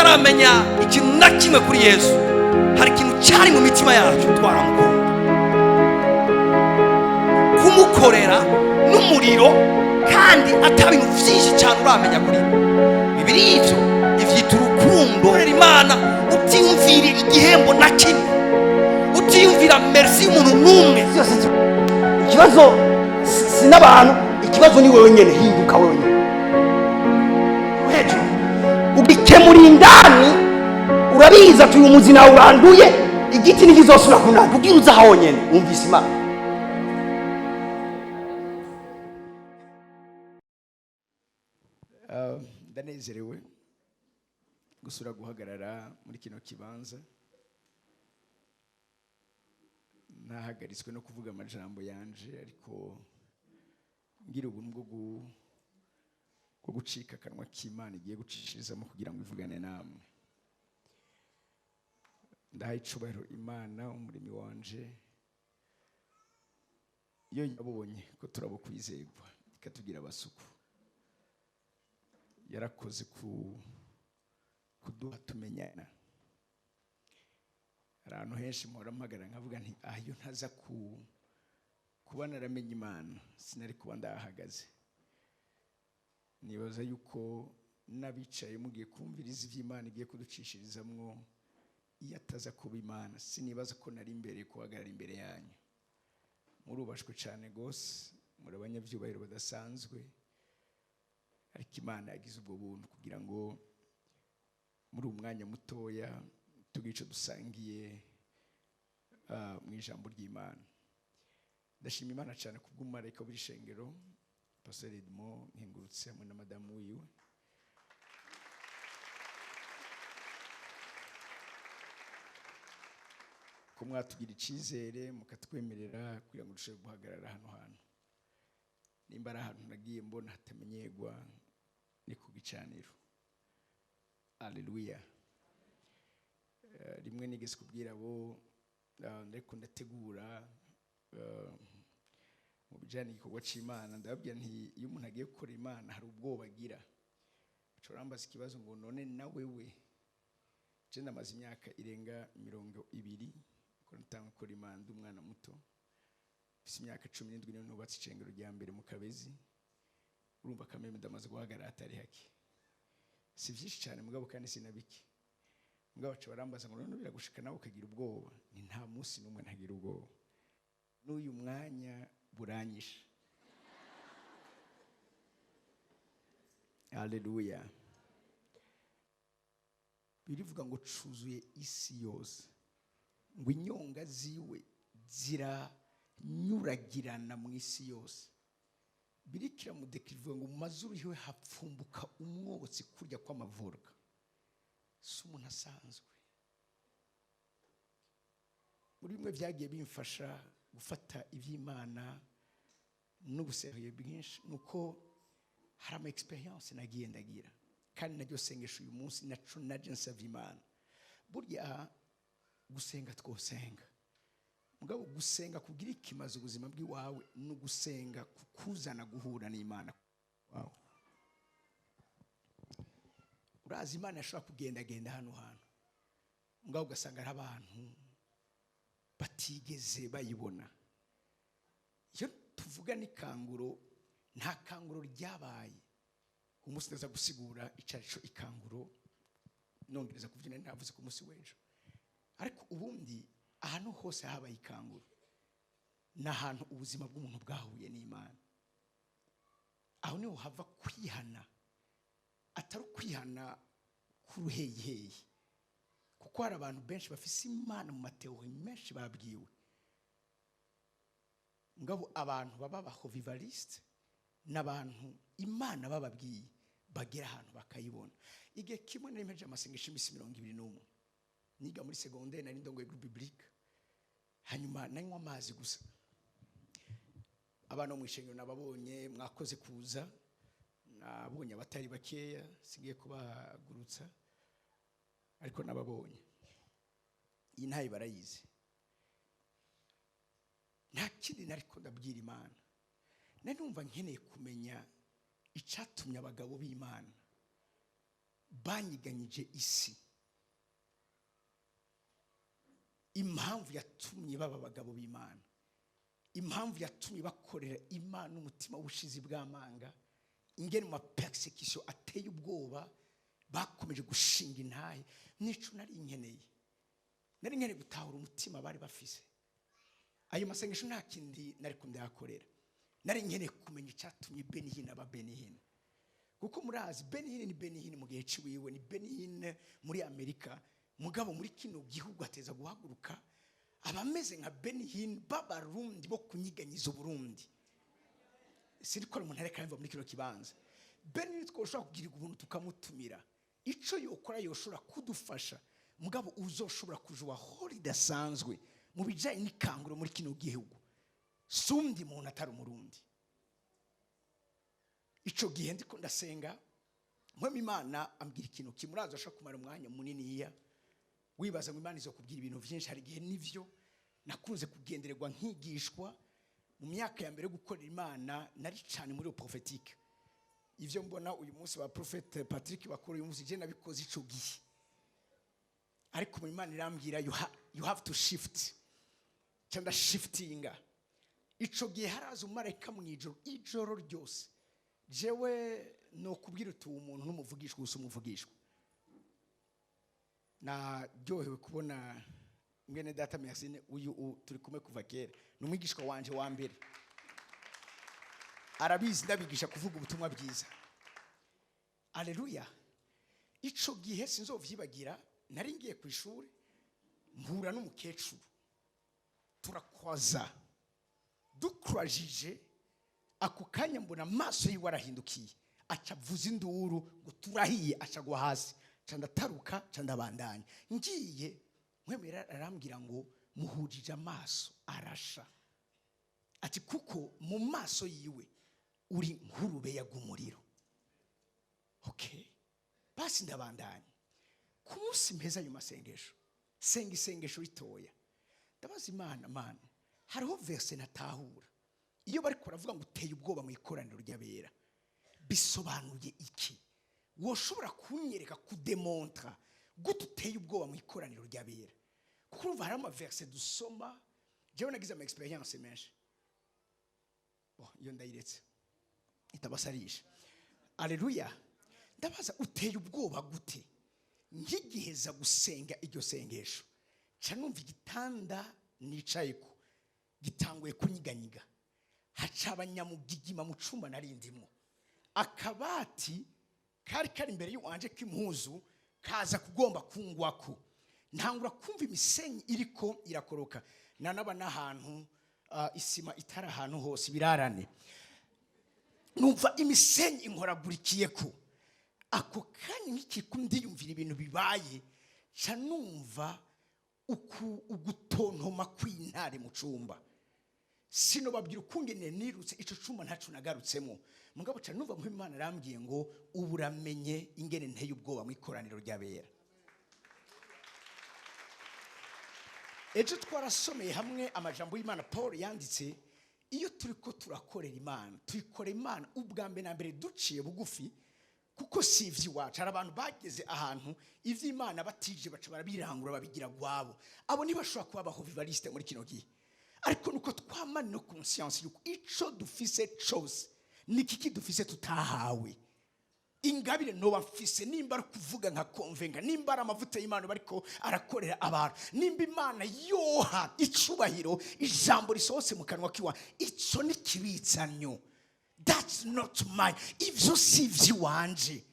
Tutaramenya ikintu na kimwe kuri Yesu, hari ikintu cyari mu mitima yacu, twaramukunda, kumukorera n'umuriro, kandi ata bintu byinshi cyane uramenya kuri we. Bibiri ivyo ivyita urukundo. Korera Imana utiyumvira igihembo na kimwe, utiyumvira merci y'umuntu n'umwe. Byose ikibazo si n'abantu, ikibazo ni wewe nyene. Hinduka wewe nyene hejuru, ugikemura indani. Urabizi ati uyu muzi nawe uranduye, igiti ntikizosubira kunanda. Ubwira uza honyene wumvise Imana. Ndanezerewe gusura guhagarara muri kino kibanza, ntahagaritswe no kuvuga amajambo yanje, ariko ngira ubuntu bwo gucika akanwa k'Imana igiye gucishirizamo kugira ngo ivugane namwe. Ndaha icubahiro Imana umurimi wanje, iyo yabonye ko turabukwizerwa ikatugira abasuku. Yarakoze ku kuduha tumenyana. Hari ahantu henshi mpora mpagarara nkavuga nti: "Ah, iyo ntaza ku kuba naramenye Imana, sinari kuba ndahagaze." Nibaza yuko n'abicaye mugiye kumviriza iby'Imana igiye kuducishirizamwo, iyo ataza kuba Imana, sinibaza ko nari imbere guhagarara imbere yanyu. Murubashwe cyane rwose, muri abanyabyubahiro badasanzwe, ariko Imana yagize ubwo buntu kugira ngo muri uwo mwanya mutoya tugire icyo dusangiye mu ijambo ry'Imana. Ndashima Imana cyane kubw'umumarayika w'ishengero, Pastor Edmond Nkengurutse, hamwe na madamu wiwe, ko mwatugira icyizere mukatwemerera kugira ngo dushobore guhagarara hano hantu. Nimba ari ahantu nagiye mbona hatamenyerwa, ni ku gicaniro. Aleluya! Rimwe nigeze kubwira abo ariko ndategura mu bijyanye n'igikorwa cy'Imana, ndababwira nti: "Iyo umuntu agiye gukora Imana, hari ubwoba agira." Ushobora kurambaza ikibazo ngo: "None nawe we?" Je ndamaze imyaka irenga 20 ko natanga gukora Imana. Ndi umwana muto, mfite imyaka 17, niyo nubatse icengero rya mbere mu Kabezi. Urumva kameme ndamaze guhagarara atari hake, si byinshi cyane mugabo kandi sinabike. Mugabo baca barambaza ngo: "None biragushika nawe ukagira ubwoba?" Ni nta munsi n'umwe ntagira ubwoba, n'uyu mwanya buranyishe. Haleluya! Birivuga ngo cuzuye isi yose, ngo inyonga ziwe ziranyuragirana mu isi yose. Birikira mudekirivuga ngo mu mazuru yiwe hapfumbuka umwotsi kurya kw'amavurwa. Si umuntu asanzwe. Muri bimwe byagiye bimfasha gufata iby'Imana n'ubuseruye bwinshi, ni uko hari ama experience nagiye ndagira, kandi naryo sengesho uyu munsi naco naje nsavye Imana. Burya gusenga twosenga, mugabo gusenga kugira ikimaze ubuzima bw'iwawe ni ugusenga kukuzana guhura n'Imana wawe. Urazi, Imana yashobora kugendagenda hano hantu, mugabo ugasanga ari abantu batigeze bayibona. Iyo tuvuga n'ikanguro, nta kanguro ryabaye. Umunsi ndaza gusigura icarico ikanguro, nongereza kubyina navuze ku munsi w'ejo. Ariko ubundi ahantu hose habaye ikanguro ni ahantu ubuzima bw'umuntu bwahuye n'Imana. Aho niho hava kwihana, atari ukwihana k'uruheyiheyi, kuko hari abantu benshi bafise Imana mu mateori menshi babwiwe. Ngabo abantu baba abahovivalisite n'abantu Imana bababwiye bagera ahantu bakayibona. Igihe kimwe nari mpejeje amasengesho iminsi 21, niga muri secondaire, nari ndongoye groupe biblique, hanyuma nanywa amazi gusa. Abana bo mu ishengero nababonye, mwakoze kuza. Nabonye abatari bakeya, singiye kubahagurutsa, ariko nababonye. Iyi ntayo barayizi. Nta kindi nariko ndabwira Imana, nari numva nkeneye kumenya icatumye abagabo b'Imana Banyiganyije isi. Impamvu yatumye baba abagabo b'Imana, impamvu yatumye bakorera Imana umutima w'ubushizi bw'amanga, ingene mu ma persécutions ateye ubwoba bakomeje gushinga intahe, nico nari nkeneye. Nari nkeneye gutahura umutima bari bafise. Ayo masengesho nta kindi nari kundayakorera, nari nkeneye kumenya icyatumye Benny Hinn aba Benny Hinn, kuko murazi Benny Hinn ni Benny Hinn mu gihe ciwiwe, ni Benny Hinn muri Amerika. Mugabo muri kino gihugu ateza guhaguruka abameze nka Benny Hinn b'Abarundi bo kunyiganyiza Uburundi. Siniko umuntu areka yumva muri kino kibanza. Benny Hinn twoshobora kugirirwa ubuntu tukamutumira, ico yokora yoshobora kudufasha, mugabo uzoshobora kujuwa aho ridasanzwe mu bijanye n'ikanguro muri kino gihugu sundi muntu atari Umurundi. Ico gihe ndiko ndasenga, mpwemu Imana ambwira ikintu kimuraza. Ashobora kumara umwanya muniniya wibaza ngo Imana izokubwira ibintu vyinshi. Hari igihe nivyo nakunze kugendererwa nkigishwa. Mu myaka ya mbere yo gukorera Imana nari cyane muri prophétique. Ivyo mbona uyu munsi ba Prophète Patrick bakora uyu munsi, je nabikoze ico gihe. Ariko mu Imana irambwira you have to shift, cyangwa shiftinga. Ico gihe haraza umumarayika mu ijoro, ijoro ryose. Jewe no kubwira uti umuntu n'umuvugishwa gusa umuvugishwa. Naryohewe kubona mwene data Merci uyu turi kumwe kuva kera, ni umwigishwa wanje wa mbere, arabizi, ndabigisha kuvuga ubutumwa bwiza. Aleluya! Ico gihe sinzovyibagira, nari ngiye ku ishuri, mpura n'umukecuru, turakwaza, dukurajije. Ako kanya mbona amaso yiwe arahindukiye, aca avuza induru ngo turahiye, aca agwa hasi. Ca ndataruka, ca ndabandanya ngiye. Nkwemera arambwira ngo muhujije amaso arasha, ati kuko mu maso yiwe uri nk'urubeya rw'umuriro. Okay, basi ndabandanya. Ku munsi mpeza ayo masengesho, senga isengesho ritoya, ndabaza Imana: Mana, hariho verset natahura, iyo bari baravuga ngo uteye ubwoba mu ikoraniro ry'abera, bisobanuye iki? Woshobora kunyereka, kudemontra gute uteye ubwoba mu ikoraniro ry'abera? Kuko urumva hari ama versets dusoma. Jewe nagize ama expériences menshi. Bon, iyo ndayiretse itabasarisha. Aleluya! Ndabaza uteye ubwoba gute? Nkigiheza gusenga iryo sengesho, nca numva igitanda nicaye ko gitanguye kunyiganyiga, haca abanyamugigima mu cumba nari ndimwo, akabati kari kari imbere y'uwanje k'impuzu kaza kugomba kungwako, ntangura kumva imisenyi iriko irakoroka. Nanaba n'ahantu isima itari ahantu hose birarane, numva imisenyi inkoragurikiye ko. Ako kanya nk'ikiku ndiyumvira ibintu bibaye, nca numva ugutontoma kw'intare mu cumba. Sinobabwira ukungene nirutse ico cumba, ntaco nagarutsemo. Mugabo ca numva Imana arambwiye ngo ubu uramenye ingene nteye ubwoba mu ikoraniro ry'abera. Ejo twarasomeye hamwe amajambo y'Imana Paul yanditse. Iyo turi ko turakorera Imana, tuyikorera Imana ubwa mbere na mbere duciye bugufi, kuko si ivy'iwacu. Hari abantu bageze ahantu ivy'Imana batije baca barabirangura, babigira gwabo. Abo ntibashobora kuba aba revivalistes muri kino gihe. Ariko nuko twamana no conscience yuko ico dufise cose ni kiki dufise tutahawe. Ingabire noba mfise, nimba ari kuvuga nka konvenga, nimba ari amavuta y'Imana bariko arakorera abantu, nimba Imana yoha icubahiro ijambo risohotse mu kanwa kiwa, ico ni kibitsanyo. That's not mine. Ivyo si ivy'iwanje,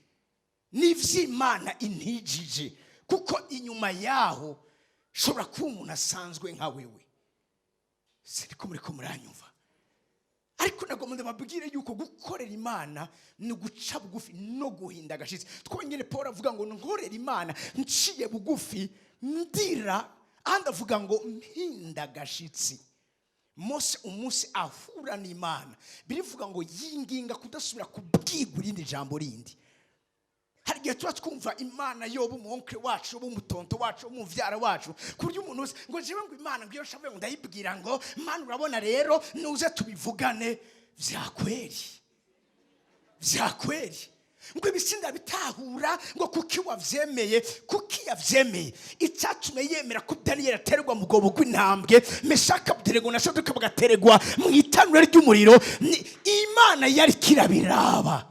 ni ivy'Imana intijije, kuko inyuma yaho shobora kuba umuntu asanzwe nka wewe. Siriko muriko muranyumva? Ariko nagomba ndababwire yuko gukorera Imana ni uguca bugufi no guhinda agashitsi. Twongere, Paul avuga ngo nkorera Imana nciye bugufi ndira, ahandi avuga ngo mpinda agashitsi. Mose umunsi ahura n'Imana, birivuga ngo yinginga kudasubira kubwigwa irindi jambo rindi. Hari igihe tuba twumva Imana yoba umu oncle wacu, yoba umutonto wacu, yoba umuvyara wacu, ku buryo umuntu wese ngo jewe ngo Imana ngo iyo nshavuye ngo ndayibwira ngo Mana urabona rero nuze tubivugane. Vyakweri, vyakweri. Ngo ibisinda bitahura ngo kuki wavyemeye? Kuki yavyemeye? Icyatumye yemera ko Daniyeli aterwa mu bwobo bw'intambwe, Meshaka, Abedenego na Shaduka bagatererwa mu itanura ry'umuriro, ni Imana yari kirabiraba.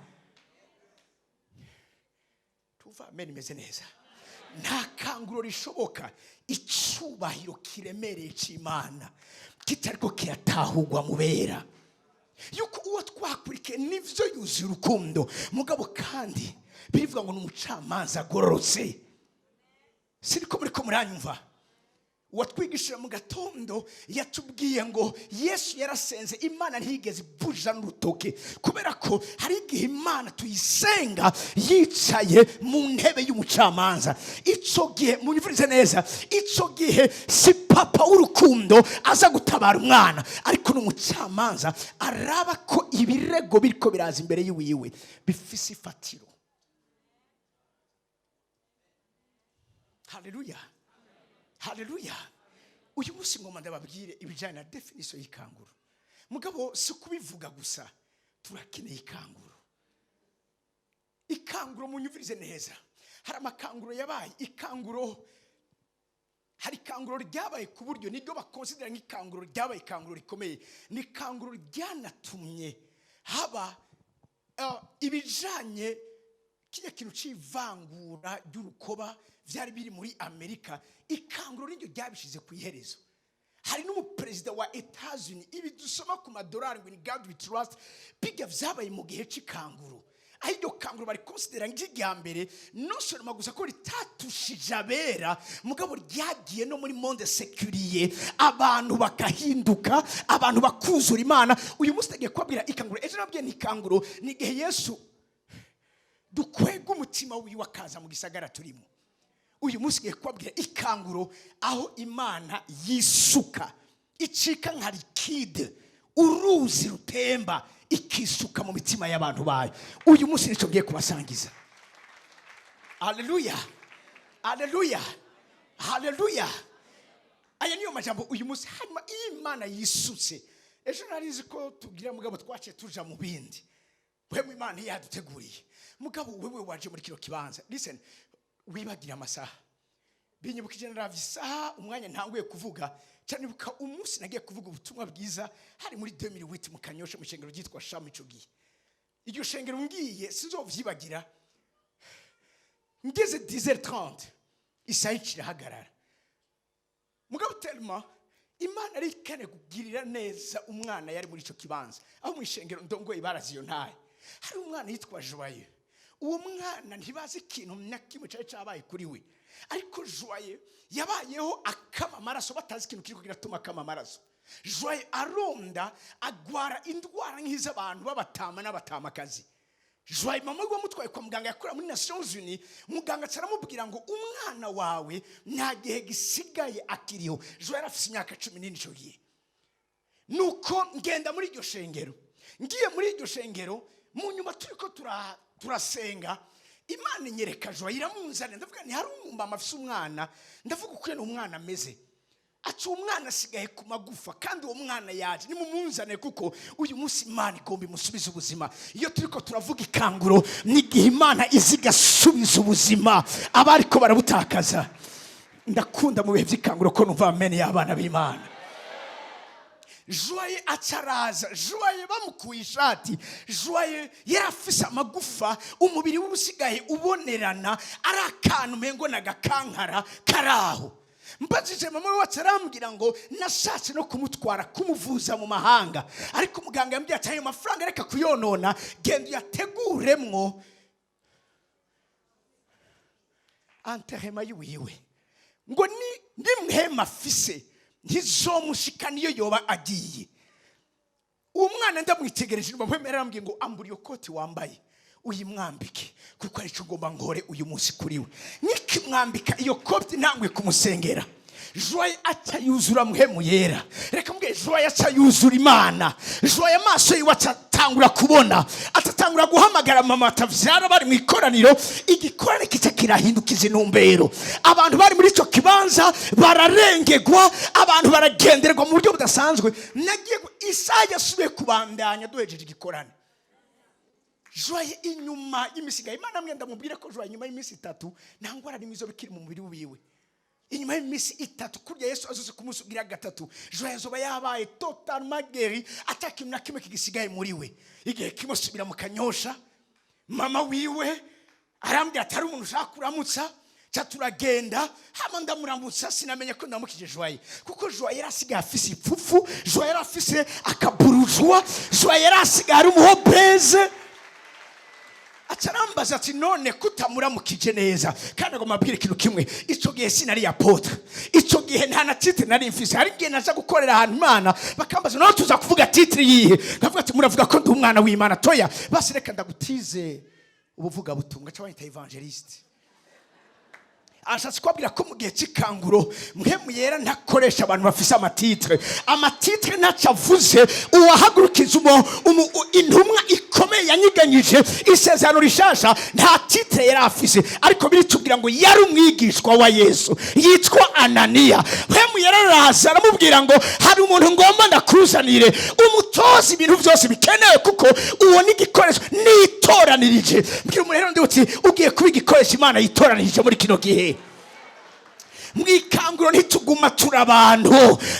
Tuva amen imeze neza. Nta kanguro rishoboka icubahiro kiremereye cy'Imana kitariko kiratahurwa mu bera, yuko uwo twakurikiye nivyo yuzuye urukundo, mugabo kandi birivuga ngo ni umucamanza agororotse. Siriko muriko muranyumva? Uwatwigishije mu gatondo yatubwiye ngo Yesu yarasenze, Imana ntiyigeze ibuja n'urutoke, kubera ko hari igihe Imana tuyisenga yicaye mu ntebe y'umucamanza. Icyo gihe, munyumvirize neza, icyo gihe si papa w'urukundo aza gutabara umwana, ariko ni umucamanza araba ko ibirego biriko biraza imbere y'iwiwe bifise ifatiro. Haleluya, haleluya! Uyu munsi ngoma ndababwire ibijyanye na définition y'ikanguro. Mugabo si kubivuga gusa, turakeneye ikanguro. Ikanguro, munyumvirize neza, hari amakanguro yabaye. Ikanguro, hari ikanguro ryabaye ku buryo niryo bakonsidera nk'ikanguro ryabaye, ikanguro rikomeye. Ni ikanguro ryanatumye haba ibijanye kijya kintu c'ivangura ry'urukoba vyari biri muri Amerika. Ikanguro niryo ryabishize ku iherezo. Hari n'umuperezida wa Etats-Unis, ibi dusoma ku madolari ngo "In God We Trust", bijya vyabaye mu gihe c'ikanguro, aho iryo kanguro bari konsidera nk'irya mbere, non seulement gusa ko ritatushije abera, mugabo ryagiye no muri monde séculier, abantu bakahinduka, abantu bakuzura Imana. Uyu munsi tagiye kubabwira ikanguro. Ejo nabwiye ni ikanguro ni igihe Yesu dukwega umutima wiwe akaza mu gisagara turimo. Uyu munsi ngiye kubabwira ikanguro aho Imana yisuka, icika nka liquide, uruzi rutemba, ikisuka mu mitima y'abantu bayo. Uyu munsi nicyo ngiye kubasangiza. Haleluya, haleluya, haleluya! Aya niyo majambo uyu munsi. Hanyuma iyo Imana yisutse, ejo narizi ko tugira, mugabo twaciye tuja mu bindi. Wewe Imana yaduteguriye, mugabo wewe waje muri kino kibanza, listen, wibagira amasaha. Binyibukije, naravye isaha umwanya ntanguye kuvuga cyane, nibuka umunsi nagiye kuvuga ubutumwa bwiza, hari muri 2008 mu Kanyosha, mu shengero ryitwa Shami. Ico gihe iryo shengero ngiye sinzovyibagira, ngeze 10h30 isaha irahagarara. Mugabo tellement Imana ari ikane kugirira neza umwana yari muri ico kibanza, aho mu ishengero ndongoye barazi iyo ntaye, hari umwana yitwa Joyeux. Uwo mwana ntibazi ikintu na kimwe cyari cyabaye kuri we, ariko Joyeux yabayeho akama amaraso, batazi ikintu kiri kugira akama amaraso. Joyeux aronda, agwara indwara nk'iz'abantu b'abatama n'abatamakazi. Joyeux, mama we wamutwaye kwa muganga yakorera muri Nations Unies. Muganga aramubwira ngo umwana wawe nta gihe gisigaye akiriho. Joyeux yari afite imyaka 14 icyo gihe. Nuko ngenda muri iryo shengero. Ngiye muri iryo shengero, mu nyuma turi ko turasenga, Imana inyereka Joyeux, iramunzanira. Ndavuga ni hari umumama afise umwana, ndavuga uko umwana ameze. Ati uwo mwana asigaye ku magufa, kandi uwo mwana yaje, nimumunzane, kuko uyu munsi Imana igomba imusubize ubuzima. Iyo turi ko turavuga ikanguro, ni igihe Imana iza igasubiza ubuzima abariko barabutakaza. Ndakunda mu bihe by'ikanguro ko numva amen y'abana b'Imana. Joyeux acaraza. Joyeux bamukuye ishati, Joyeux yari afise amagufa, umubiri we usigaye ubonerana, ari akantu umengo ni agakankara kari aho. Mbajije mama we wacu, arambwira ngo nashatse no kumutwara kumuvuza mu mahanga, ariko muganga yambwiye ati ayo mafaranga reka kuyonona, genda uyateguremwo enterrement yiwiwe, ngo ni nimwema afise ntizomushika niyo yoba agiye. Uwo mwana ndamwitegereje, numva mpwemera. Arambwiye ngo ambura iyo koti wambaye uyimwambike, kuko aricyo ugomba ngore uyu munsi kuri we. Nikimwambika iyo koti, ntangwe kumusengera, Joyeux aca yuzura Mpwemu Yera. Reka mbwe, Joyeux aca yuzura Imana. Joyeux amaso yiwe acatangura kubona, atatangura guhamagara mama atavyara bari mu ikoraniro. Igikorane kica kirahindukiza intumbero. Abantu bari muri ico kibanza bararengegwa, abantu baragenderwa mu buryo budasanzwe. Nagiye isaha yasubiye kubandanya duhejeje igikorane. Joye inyuma y'imisigaye, Imana mwe ndamubwire ko Joye inyuma y'iminsi 3 nta ngwara n'imwe izoba ikiri mu mubiri wiwe. Inyuma y'iminsi 3, kurya Yesu azose ku munsi ugira gatatu, Joye azoba yabaye totalement guéri, ata kintu na kimwe kigisigaye muri we. Igihe kimwe asubira mu Kanyosha, mama wiwe arambwira atari umuntu ushaka kuramutsa, ca turagenda, hama ndamuramutsa. Sinamenye ko ndamukije Joye, kuko Joye yari asigaye afise ipfufu, Joye yari afise akaburujwa, Joye yari asigaye ari umu obèse. Aca arambaza ati: "None kutamuramukije neza?" Kandi agomba abwira ikintu kimwe: icyo gihe sinari apôtre, icyo gihe nta na titre nari mfise. Hari igihe naza gukorera ahantu Imana, bakambaza: "None tuza kuvuga titre yihe?" Nkavuga ati: "Muravuga ko ndi umwana w'Imana." "Toya, basi reka ndagutize ubuvuga butumwa." Aca banyita évangéliste. Ashatse kubabwira ko mu gihe cy'ikanguro, Mpwemu Yera ntakoresha abantu bafise ama titre. Ama titre ntacyo avuze. Uwahagurukiza intumwa ikomeye yanyiganyije isezerano rishasha nta titre yari afise, ariko biritubwira ngo yari umwigishwa wa Yesu yitwa Ananiya. Mpwemu Yera araza aramubwira ngo: "Hari umuntu ngomba ndakuzanire, umutoza ibintu byose bikenewe, kuko uwo ni igikoresho nitoranirije." Mbwira umuntu rero ndi uti: "Ugiye kuba igikoresho Imana yitoranirije muri kino gihe." Mu ikanguro ntituguma turi abantu,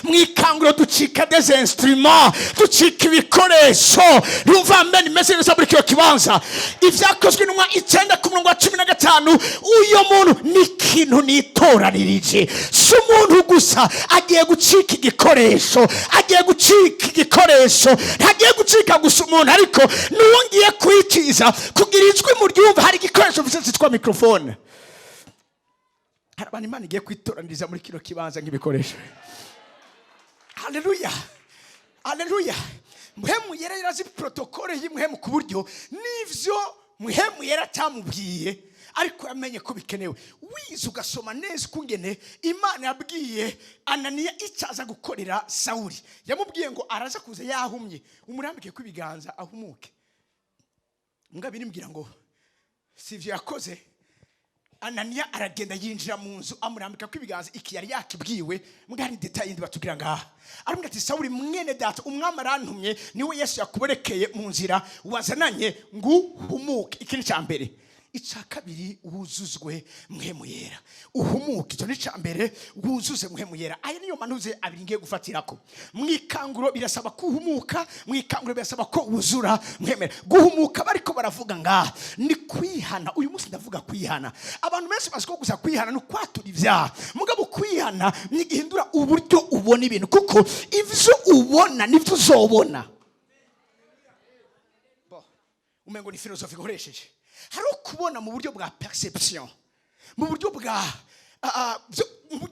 mu ikanguro ducika des instruments, ducika ibikoresho. Numva mbene imeze neza muri kino kibanza. Ibyakozwe Intumwa 9 ku murongo wa 15: "Uyo muntu ni ikintu nitoranirije." Si umuntu gusa, agiye gucika igikoresho, agiye gucika igikoresho. Ntagiye gucika gusa umuntu, ariko n'uwo ngiye kwikiza kugira ijwi mu ryumva. Hari igikoresho mfise cyitwa microphone. Hari abantu Imana igiye kwitoraniriza muri kino kibanza nk'ibikoresho. Haleluya, haleluya! Mpwemu Yera yarazi protocole y'Impwemu, ku buryo n'ivyo Mpwemu Yera atamubwiye, ariko yamenye ko bikenewe. Wize ugasoma neza ukungene Imana yabwiye Ananiya icyo aza gukorera Sawuli, yamubwiye ngo araza kuza yahumye, umurambike ko ibiganza ahumuke. Mbwa birimbwira ngo si ivyo yakoze. Ananiya aragenda, yinjira mu nzu, amurambika ko ibiganza. Iki yari yakibwiwe, mbwa hari détail yindi batubwira ngaha. Aramubwira ati: "Sawuli mwene data, Umwami arantumye, niwe Yesu yakubonekeye mu nzira wazananye, ngo uhumuke." Iki ni icya mbere. Icya kabiri, wuzuzwe Mpwemu Yera. Uhumuke, icyo ni icya mbere, wuzuze Mpwemu Yera. Aya niyo manuze abiri ngiye gufatirako. Mu ikanguro birasaba ko uhumuka, mu ikanguro birasaba ko wuzura Mpwemu. Guhumuka bariko baravuga ngaha ni kwihana. Uyu munsi ndavuga kwihana. Abantu benshi bazi ko gusa kwihana ni ukwatura ibyaha, mugabo kwihana ni igihindura uburyo ubona ibintu, kuko ivyo ubona nivyo uzobona. Umengo ni philosophie ikoresheje. Hari ukubona mu buryo bwa perception, mu buryo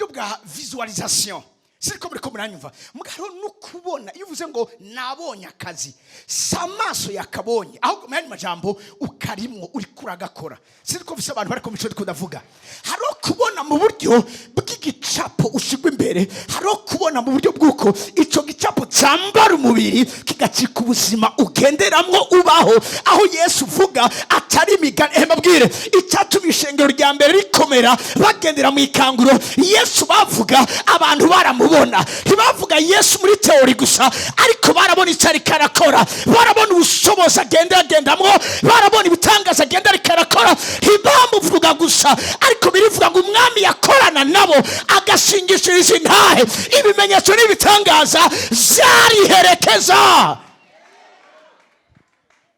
bwa visualisation, siriko muriko muranyumva? Muga hariho no kubona. Iyo uvuze ngo "nabonye akazi", si amaso yakabonye, ahubwo mu yandi majambo ukarimwo, uriko uragakora. Siriko mfise abantu bariko mico ndiko ndavuga? Hariho kubona mu buryo bw'igicapo ushigwa imbere, hariho kubona mu buryo bw'uko ico gicapo cyambara umubiri, kigacika ubuzima ugenderamwo, ubaho. Aho Yesu uvuga atari imigani. Mbabwire icyatumye ishengero rya mbere rikomera: bagendera mu ikanguro. Yesu bavuga, abantu baramubona. Ntibavuga Yesu muri théorie gusa, ariko barabona icyo ariko arakora, barabona ubushobozi agenda agendamwo, barabona ibitangaza agenda ariko arakora. Ntibamuvuga gusa, ariko birivuga ngo Umwami yakorana nabo, agashingishiriza intahe, ibimenyetso n'ibitangaza byariherekeza.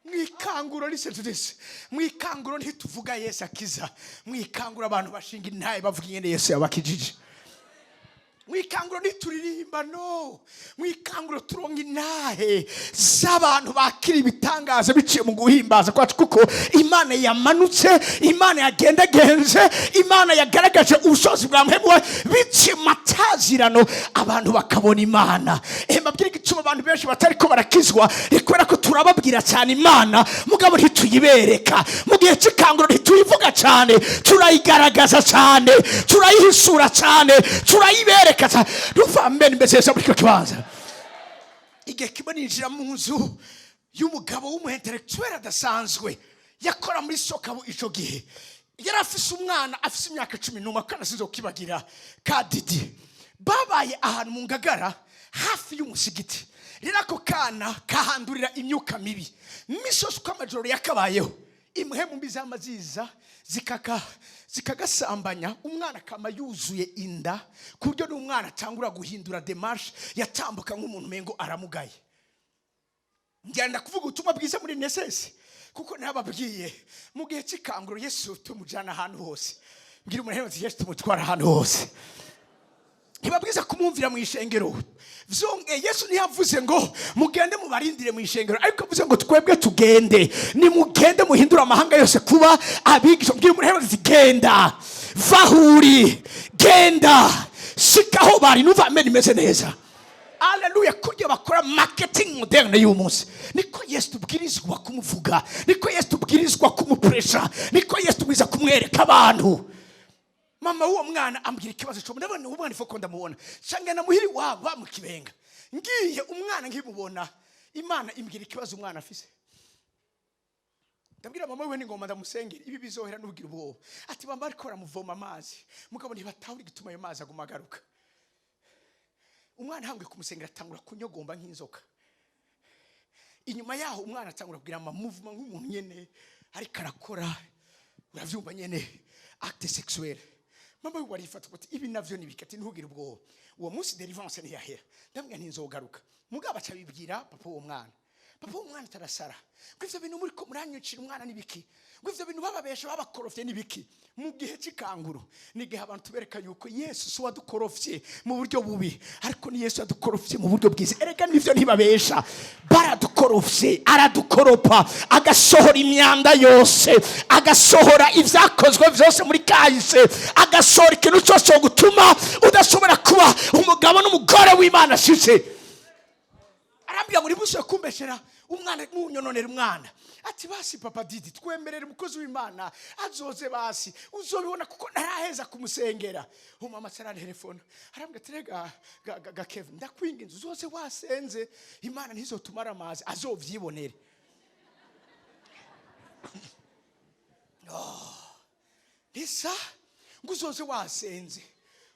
Mu ikanguro, listen to this, mu ikanguro ntituvuga Yesu akiza. Mu ikanguro abantu bashinga intahe, bavuga ingene Yesu yabakijije. Mu ikanguro ntituririmba, no mu ikanguro turonka intahe z'abantu bakira ibitangaza biciye mu guhimbaza kwacu, kuko Imana yamanutse, Imana yagendagenze, Imana yagaragaje ubushobozi bwa Mpwemu we biciye mu matazirano, abantu bakabona Imana. Mbabwire igituma abantu benshi batariko barakizwa: ni kubera ko turababwira cyane Imana, mugabo ntituyibereka. Mu gihe cy'ikanguro ntituyivuga cyane, turayigaragaza cyane, turayihisura cyane, turayibereka cyane. Ruva mbere mbese muri kino kibanza. Igihe kimwe ninjira mu nzu y'umugabo w'umu intellectuel adasanzwe, yakora muri SOCABU. Icyo gihe yari afise umwana afise imyaka 11, kandi asize kukibagira ka Didi. Babaye ahantu mu Ngagara hafi y'umusigiti. Rero ako kana kahandurira imyuka mibi. Misozi uko amajoro yakabayeho, impwemu mbi zama ziza zikagasambanya. Umwana akama yuzuye inda, ku buryo n'umwana atangura guhindura démarche, yatambuka nk'umuntu umengo aramugaye. Ngenda kuvuga ubutumwa bwiza muri nesesi, kuko nababwiye mu gihe cy'ikanguro Yesu tumujyana ahantu hose. Mbwira umuntu ati: "Yesu tumutwara ahantu hose." Ntibabwiza kumwumvira mu ishengero. Vyongeye, Yesu ntiyavuze ngo mugende mubarindire mu ishengero, ariko avuze ngo twebwe tugende, nimugende muhindure amahanga yose kuba abigisha. Mbwira umuntu ati: "Genda, vahuri, genda, shikaho bari." Numva amen imeze neza. Aleluya! Kurya bakora marketing moderne y'uyu munsi, niko Yesu tubwirizwa kumuvuga, niko Yesu tubwirizwa kumupresha, niko Yesu tubwirizwa kumwereka abantu. Mama w'uwo mwana ambwira ikibazo cyo ndabona uwo mwana ifoko ndamubona, cyangwa namuhiri wabo bamukibenga. Ngiye umwana nkimubona, Imana imbwira ikibazo umwana afise. Ndabwira mama we n'ingoma ndamusengera, ibi bizohera, n'ubwira ubwoba. Ati bamba ariko baramuvoma amazi, mugabo ntibatahura igituma ayo mazi aguma agaruka. Umwana hambwe kumusengera, atangura kunyogomba nk'inzoka. Inyuma yaho umwana atangura kugira amamuvuma nk'umuntu nyene ariko arakora, uravyumva nyene, acte sexuel. Mama we warifata ati: "Ibi navyo nibiki?" Ati: "Ntugire ubwoba." Uwo munsi deliverance ntiyahera, ndamubwira ntinzogaruka. Mugabo aca abibwira papa w'uwo mwana. Papa w'uwo mwana atarasara ngo ivyo bintu muriko muranyicira umwana nibiki? Ngo ivyo bintu bababesha babakorofye nibiki? Mu gihe cy'ikanguro ni igihe abantu tubereka yuko Yesu si wadukorofye mu buryo bubi, ariko ni Yesu yadukorofye mu buryo bwiza. Erega nivyo, ntibabesha, baradukorofye. Aradukoropa, agasohora imyanda yose, agasohora ibyakozwe byose muri kahise, agasohora ikintu cyose cyo gutuma udashobora kuba umugabo n'umugore w'Imana ashitse. Arambwira ngo ntibushe kumbeshera umwana, munyononera umwana. Ati: "Basi papa Didi, twemerere umukozi w'Imana azoze, basi uzobibona kuko ntaraheza kumusengera." Umama telefone arambwira ati: "Rega ga Kevin, ndakwinginze uzoze wasenze, Imana ntizotumara amazi, azovyibonere." Risa ngo uzoze wasenze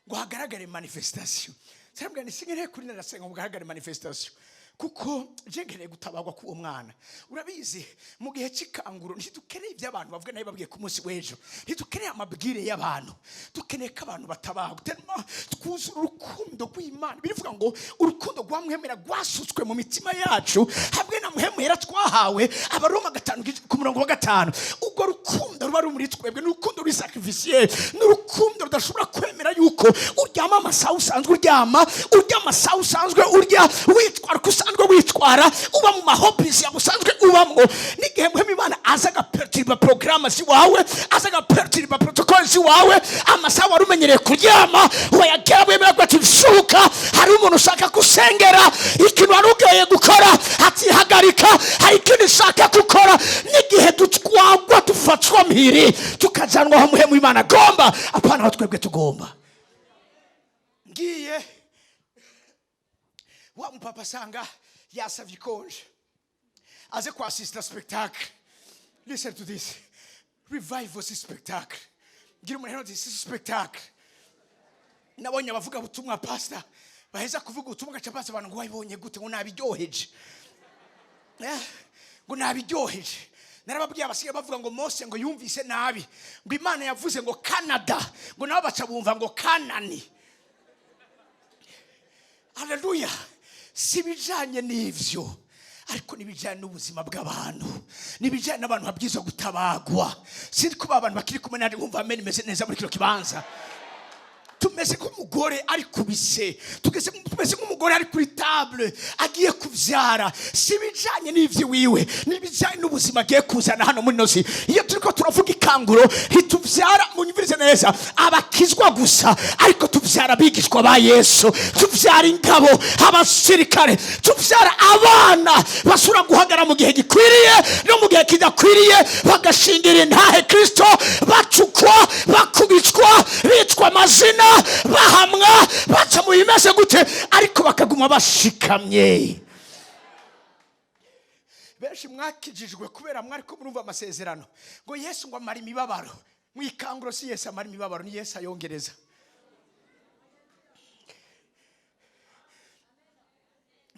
ngo hagaragare manifestation. Sarambwira nti sinkeneye kuri narasenga ngo hagaragare manifestation, kuko je nkeneye gutabagwa k'uwo mwana. Urabizi, mu gihe cy'ikanguro ntidukeneye ibyo abantu bavuga. Nayo babwiye ku munsi w'ejo, ntidukeneye amabwire y'abantu, dukeneye ko abantu batabagwa. Tellement twuzura urukundo rw'Imana. Birivuga ngo urukundo rwa Mwemera rwasutswe mu mitima yacu hamwe na Muhemera twahawe. Abaroma 5 ku murongo wa 5. Urwo rukundo ruba ruri muri twebwe ni urukundo ruri sacrificiel, ni urukundo rudashobora kwemera yuko uryama amasaha usanzwe uryama, urya amasaha usanzwe urya, witwara uko usanzwe witwara, uba mu ma hobbies yawe usanzwe ubamwo. N'igihe Muhemu Imana aza agaperturba porogaramu ziwawe, aza agaperturba protocole ziwawe, amasaha wari umenyereye kuryama wayagera, wemera ko ati: "Vyuka, hari umuntu ushaka gusengera." Ikintu wari ugiye gukora, atihagarika, hari ikintu ushaka gukora. N'igihe dutwagwa, dufatwa mpiri, tukajanwa aho Muhemu Imana agomba, apana aho twebwe tugomba. Ngiye wa mupapa asanga yasavye ikonje aze kwasista spectacle. Listen to this: revival si spectacle. Ngira umuntu ati: "Si spectacle." Nabonye abavuga butumwa, pastor, baheza kuvuga ubutumwa gaca baza abantu ngo: "Wabibonye gute?" Ngo: "Nabiryoheje." Ngo: "Nabiryoheje." Narababwiye, abasigaye bavuga ngo Mose ngo yumvise nabi, ngo Imana yavuze ngo Canada, ngo nabo baca bumva ngo Kanani. Haleluya! Si ibijyanye n'ibyo, ariko n'ibijyanye n'ubuzima bw'abantu, n'ibijyanye n'abantu babwirizwa gutabagwa. Sinzi kuba abantu bakiri kumwe nanjye nkumva amen imeze neza muri kino kibanza. Tumeze nk'umugore ari ku bise, tugeze tumeze nk'umugore ari kuri table agiye kubyara. Si ibijyanye n'iby'iwiwe, n'ibijyanye n'ubuzima agiye kuzana hano muri nosi. Iyo turi ko turavuga ikanguro, ntitubyara, munyumvirize neza, abakizwa gusa, ariko tubyara abigishwa ba Yesu, tubyara ingabo, abasirikare, tubyara abana bashobora guhagarara mu gihe gikwiriye no mu gihe kidakwiriye, bagashingira intahe Kristo, bacukwa, bakubitwa, bitwa amazina, bahamwa, baca mu bimeze gute, ariko bakaguma bashikamye. Benshi mwakijijwe kubera mwari ko murumva amasezerano ngo Yesu ngo amara imibabaro. Mu ikanguro si Yesu amara imibabaro, ni Yesu ayongereza.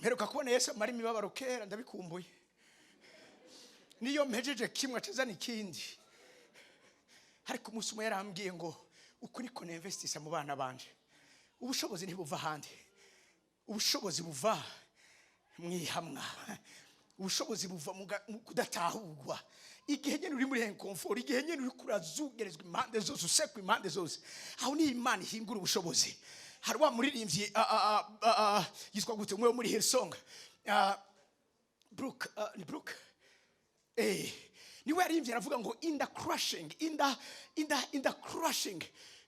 Mperuka kubona Yesu amara imibabaro kera, ndabikumbuye. Niyo mpejeje kimwe acazana ikindi. Ariko umunsi umwe yarambwiye ngo uku niko ninvestisa mu bana banje: ubushobozi ntibuva ahandi, ubushobozi buva mu ihamwa, ubushobozi buva mu kudatahurwa. Igihe nyine uri muri inconfort, igihe nyine uri kurazugerezwa impande zose, usekwa impande zose, aho niyo Imana ihingura ubushobozi. Hari wa muririmbyi yitwa gute, umwe wo muri Hillsong, Brook, ni Brook, niwe yaririmbye aravuga ngo "In the crushing, in the crushing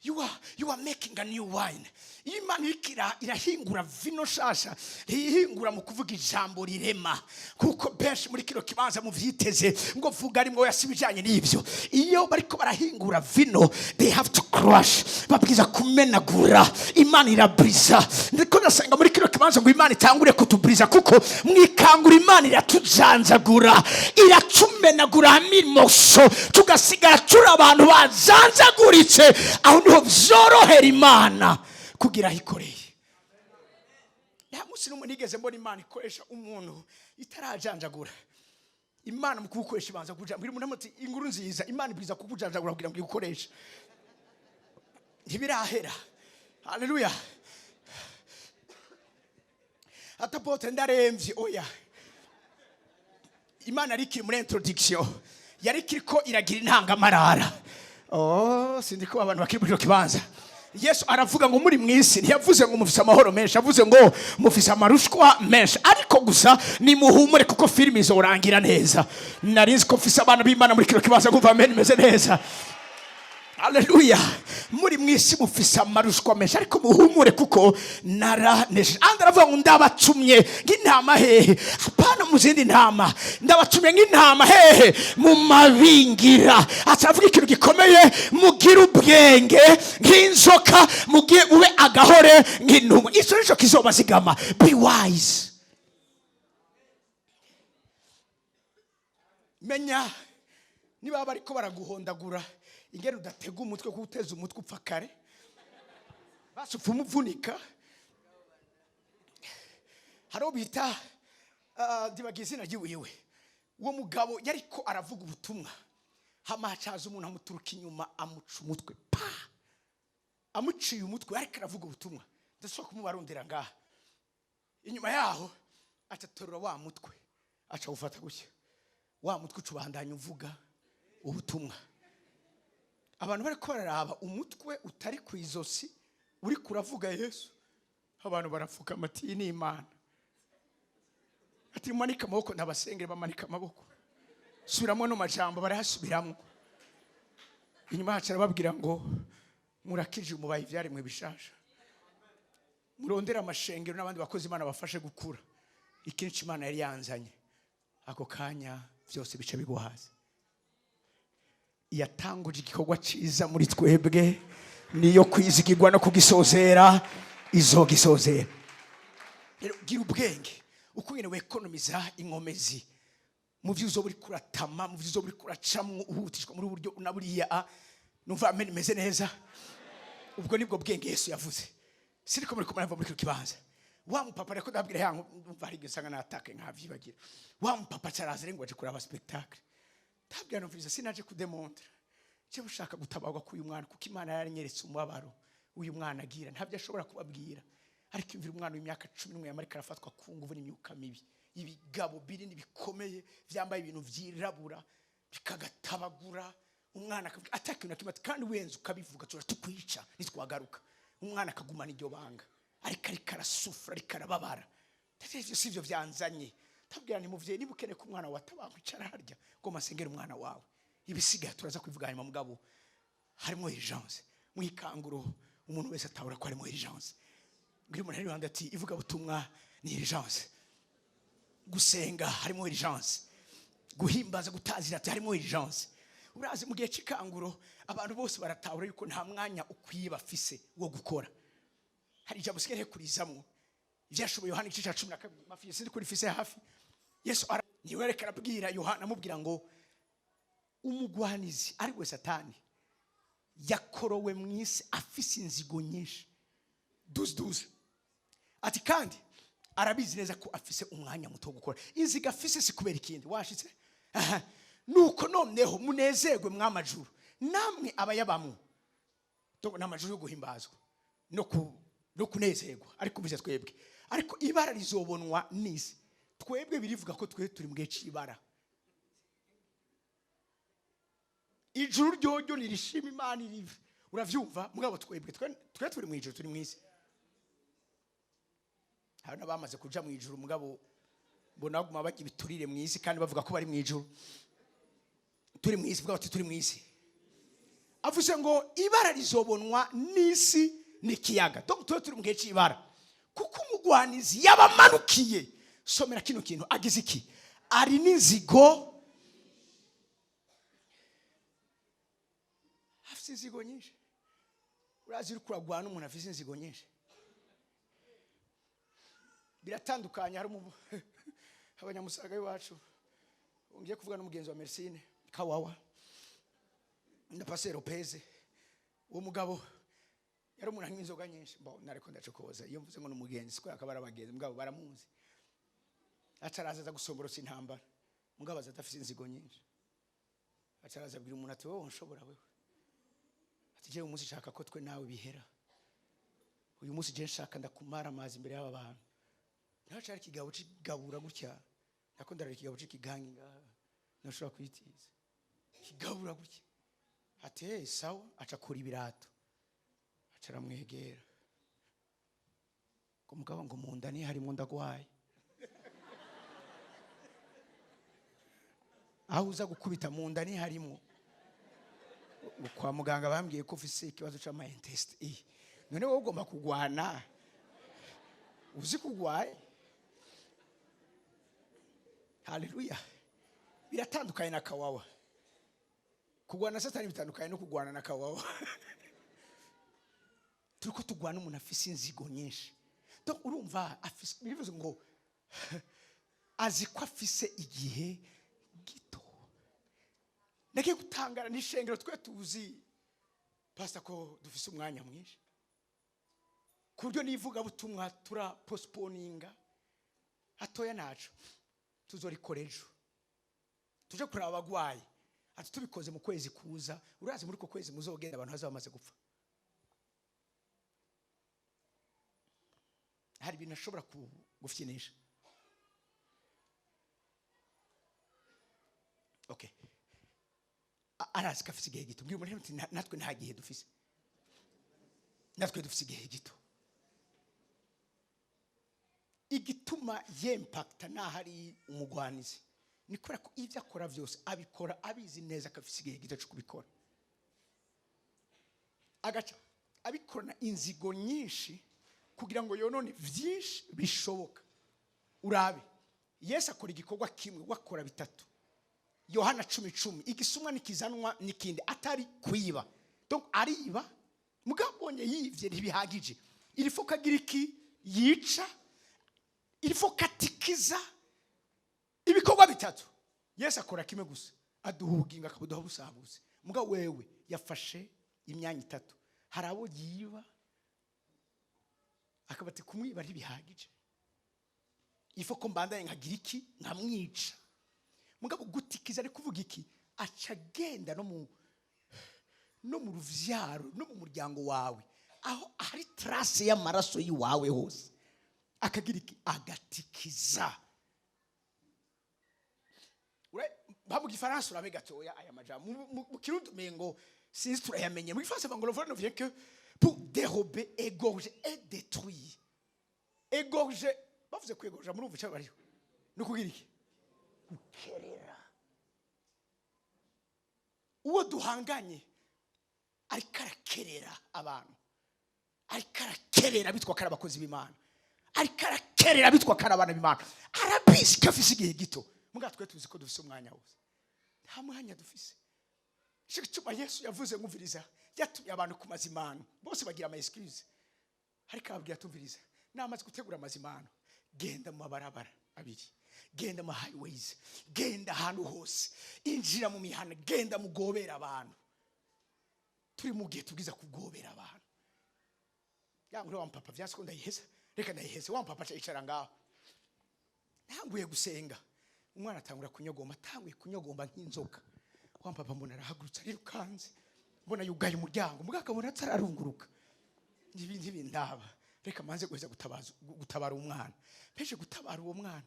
you are making a new wine." Iyo Imana iriko irahingura vino shasha, ntiyihingura mu kuvuga ijambo rirema, kuko benshi muri kino kibanza muvyiteze ngo vuga rimwe. Oya, si ibijanye n'ibyo. Iyo bariko barahingura vino, they have to crush, babwiza kumenagura. Imana irabriza. Ndiko ndasenga muri kino kibanza ngo Imana itangure kutubriza, kuko mwikangura Imana iratujanjagura, iratumenagura hamimoso, tugasigara turi abantu bazanzaguritse. Aho niho vyorohera Imana kugira aho ikoreye. Nta munsi n'umwe nigeze mbona Imana ikoresha umuntu itarajanjagura. Imana mu kuwukoresha ibanza kujanjagura. Umuntu ati inkuru nziza, Imana ibwiza kukujanjagura kugira ngo igukoreshe. Ntibirahera. Haleluya. Atapote ndaremvye. Oya, Imana yari ikiri muri introduction, yari ikiriko iragira intangamarara. Oh, sindi ko abantu bakiri muri icyo kibanza. Yesu aravuga ngo muri mwisi, ntiyavuze ngo mufise amahoro menshi, avuze ngo mufise amarushwa menshi, ariko gusa nimuhumure kuko filimi izorangira neza. Nari nzi ko mfise abana b'Imana muri kino kibanza. Kumva amen imeze neza. Haleluya. Muri mwisi mufise amarushwa menshi, ariko muhumure kuko naranesheje. Andi aravuga ngo ndabatumye nk'intama hehe? Hapana mu zindi ntama. Ndabatumye nk'intama hehe? Mu mabingira. Aca avuga ikintu gikomeye: mugire ubwenge nk'inzoka, mugire mube agahore nk'intumwa. Icyo nicyo kizobazigama. Be wise. Menya niba bariko baraguhondagura ingene udatega umutwe, kuko uteze umutwe upfa kare, basi upfa umuvunika. Hari uwo bita, ndibagiye izina ry'iwiwe, uwo mugabo yariko aravuga ubutumwa, hama hacaza umuntu amuturuka inyuma, amuca umutwe pa. Amuciye umutwe ariko aravuga ubutumwa, ndashobora kumubarundira ngaha. Inyuma yaho aca aterura wa mutwe, aca awufata gutya. Wa mutwe uca ubandanya uvuga ubutumwa. Abantu bariko bararaba umutwe utari ku izosi uri kuravuga Yesu. Abantu barapfukama ati: "Iyi ni Imana." Ati: "Mumanike amaboko ndabasengere." Bamanika amaboko. "Subiramo no majambo." Barayasubiramo. Inyuma yacu arababwira ngo: "Murakije, mubaye ibyaremwe bishasha. Murondere amashengero n'abandi bakozi Imana bafashe gukura." Ikintu Imana yari yanzanye ako kanya, byose bice bigwa hasi. Yatanguje igikorwa cyiza muri twebwe, niyo kwizigirwa no kugisozera, izogisozera. Rero gira ubwenge uko nyine wekonomiza inkomezi mu byo uzoba uri kuratama, mu byo uzoba uri kuracamwo uhutishwa muri buryo na buriya. Numva amen imeze neza. Ubwo nibwo bwenge Yesu yavuze. Siriko muri kumva muri kino kibanza. Wa mupapa reko ndabwira ya numva hari igihe usanga natake nkavyibagira. Wa mupapa caraza rero ngo aje kuraba spectacle. Ndabwira: "Numviriza, sinaje kudemontra, je ushaka gutabarwa k'uyu mwana, kuko Imana yaranyeretse umubabaro uyu mwana agira. Ntabyo ashobora kubabwira, ariko imvira umwana w'imyaka 11 yamarika arafatwa ku nguvu n'imyuka mibi, ibigabo binini bikomeye byambaye ibintu vyirabura bikagatabagura." Umwana akavuga atakintu na kimwe, ati: "Kandi wenze ukabivuga tura tukwica nitwagaruka." Umwana akagumana iryo banga, ariko arasufura, ariko arababara. Ndetse ivyo si byo byanzanye. Ndabwira nti: "Muvyeyi, niba ukeneye ko umwana wawe atabaho, icara harya ngo masengere umwana wawe. Ibisigaye turaza kubivuga hanyuma." Mugabo harimo urgence mu ikanguro. Umuntu wese atahura ko harimo urgence. Mbwira umuntu ari iruhande ati: "Ivugabutumwa ni urgence, gusenga harimo urgence, guhimbaza, gutazira ati harimo urgence." Urazi mu gihe cy'ikanguro abantu bose baratahura yuko nta mwanya ukwiye bafise wo gukora. Hari ijambo usigaye kurizamwo, ibyashoboye Yohana igice cya 12 mafi, sindi kuri fise hafi. Yesu niwe ariko arabwira Yohana, amubwira ngo umugwanizi ari we Satani yakorowe mu isi afise inzigo nyinshi. 12:12 ati: "Kandi Arabizi neza ko afise umwanya muto wo gukora. Inzigo afise si kubera ikindi washitse. Aha. Nuko noneho munezerwe mwamajuru namwe abayabamwo. Donc ni amajuru yo guhimbazwa no kunezerwa, ariko bize twebwe, ariko ibara rizobonwa n'isi. Twebwe birivuga ko twe turi mu gihe c'ibara. Ijuru ryoryo nirishima Imana irive, uravyumva? Mugabo twebwe twe turi mu ijuru, turi mu isi. Hari n'abamaze kuja mu ijuru, mugabo mbona baguma bajya ibiturire mu isi kandi bavuga ko bari mu ijuru. Turi mu isi, vuga bati turi mu isi. Avuze ngo ibara rizobonwa n'isi n'ikiyaga. Donc twe turi mu gihe c'ibara, kuko umugwanizi yabamanukiye. Somera kino kintu, agize iki? Ari n'inzigo, afise inzigo nyinshi. Urazi uriko uragwana n'umuntu afise inzigo nyinshi, biratandukanye. Hari abanyamusaga b'iwacu, ngiye kuvuga n'umugenzi wa Mersine Kawawa na Pasero Lopez. Uwo mugabo yari umuntu anywa inzoga nyinshi. Bo nariko ndacokoza iyo mvuze ngo ni umugenzi, siko yakaba ari abagenzi, mugabo baramuzi. Ataraza aza gusomborotsa intambara, mugabo aza adafise inzigo nyinshi. Ataraza abwira umuntu ati wowe nshobora wewe, ati jewe umunsi nshaka ko twe nawe bihera, uyu munsi je nshaka ndakumara amazi imbere y'aba bantu. Ntaco ari ikigabo c'igabura gutya, nako ndarara ikigabo c'ikigangi ngaha ntashobora kwitiza, kigabura gutya. Ati hey, sawa. Aca akura ibirato, aca aramwegera ngo mugabo ngo mu nda ni harimo ndagwaye, aho uza gukubita mu nda ni harimo. Ngo kwa muganga bambwiye ko ufise ikibazo c'ama intestine, none wowe ugomba kugwana uzi kugwaye. Haleluya. Biratandukanye na Kawawa. Kugwana na Satani bitandukanye no kugwana na Kawawa. Turiko tugwana umuntu afise inzigo nyinshi. Donc urumva afise, bivuze ngo azi ko afise igihe gito. Nagiye gutangara n'ishengero twe tuzi pastor ko dufise umwanya mwinshi, ku buryo n'ivugabutumwa turapostponinga hatoya, naco tuzorikora ejo, tuje kuraba abagwayi. Ati tubikoze mu kwezi kuza, urazi muri uko kwezi muzogenda abantu bazaba bamaze gupfa. Hari ibintu ashobora gufyinisha. Okay. Arazi ko afise igihe gito. Mbwira umuntu ati natwe nta gihe dufise, natwe dufise igihe gito. Igituma yempakta nahari umugwanizi ni kubera ko ibyo akora byose abikora abizi neza ko afise igihe gito cyo kubikora, agaca abikorana inzigo nyinshi kugira ngo yonone byinshi bishoboka. Urabe Yesu akora igikorwa kimwe, wakora bitatu. Yohana 10:10, igisumwa nikizanwa nikindi atari kwiba. Donc ariba, mugabonye yivye ntibihagije, il faut kagira iki yica, il faut katikiza. Ibikorwa bitatu Yesu akora kimwe gusa, aduha ubugingo akabuduha busagutse. Mugabo wewe yafashe imyanya itatu. Hari abo yiba akabati kumwiba ntibihagije, il faut ko mbandanye nkagira iki nkamwica. Mugabo gutikiza ari kuvuga iki, aca agenda no mu ruvyaro no mu muryango wawe, aho hari trace y'amaraso yiwawe hose, akagira iki agatikiza. Ba mu gifaransa urabe gatoya aya majambo mu kirundi umengo sinzi turayamenye. Mu gifaransa bavuga ngo le vol ne vient que pour dérober, égorger et détruire. Égorger, bavuze kwégorger murumva icyo bariho, ni ukugira iki? Gukerera. Uwo duhanganye ariko arakerera abantu, ariko arakerera bitwa ko ari abakozi b'Imana, ariko arakerera bitwa ko ari abana b'Imana. Arabizi ko afise igihe gito. Mugabo twe tuzi ko dufise umwanya wose, nta mwanya dufise. Ico gituma Yesu yavuze ngumviriza, yatumye abantu ku mazimano bose bagira ama excuse, ariko ababwira tumviriza, namaze gutegura amazimano, genda mu mabarabara abiri, genda mu highways, genda ahantu hose, injira mu mihana, genda mugobera abantu. Turi mu gihe tubwiza kugobera abantu. Ya nkuru wa mpapa vyasi ko ndayiheza, reka ndayiheze. Wa mpapa aca yicara ngaho. Ntanguye gusenga, umwana atangura kunyogomba, atanguye kunyogomba nk'inzoka. Wa papa mbona arahagurutse, arirukanze, mbona yugaye umuryango, mbwa akabona atararunguruka. Ibi ntibindaba, reka manze guheza gutabaza, gutabara umwana. Mpeje gutabara uwo mwana,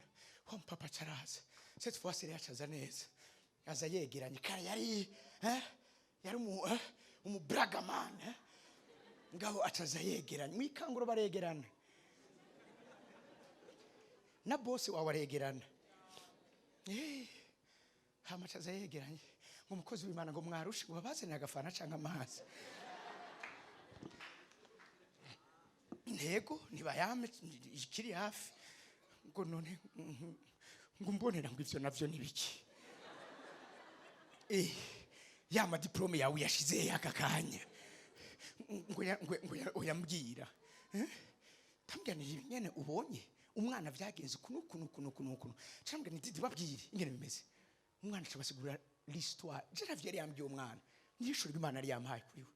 wa papa acaraza. Cette fois yari yacaza neza, aza yegeranye. Kare yari yari umu bragaman, Ngabo acaza yegeranye. Mwikanguro baregerana, na boss wawe aregerana. Hama acaza yegeranye ngo: "Umukozi w'Imana," ngo: "Mwarushe," ngo: "babazanire agafana canke amazi." Ntego ntibayame ikiri hafi. Ngo: "None," ngo: "mbonera," ngo: "ivyo navyo ni biki? Ya ma diplôme yawe yashize aka kanya?" Ngo oyambwira. Tambwira ni nyene ubonye umwana vyagenze uku nuku nuku nuku nuku. Cambwira ni didi babwire ingene bimeze. Umwana acabasigurira l'histoire. Je ntavyo yari yambwiye umwana, n'ishuri ry'Imana yari yampaye kuri we.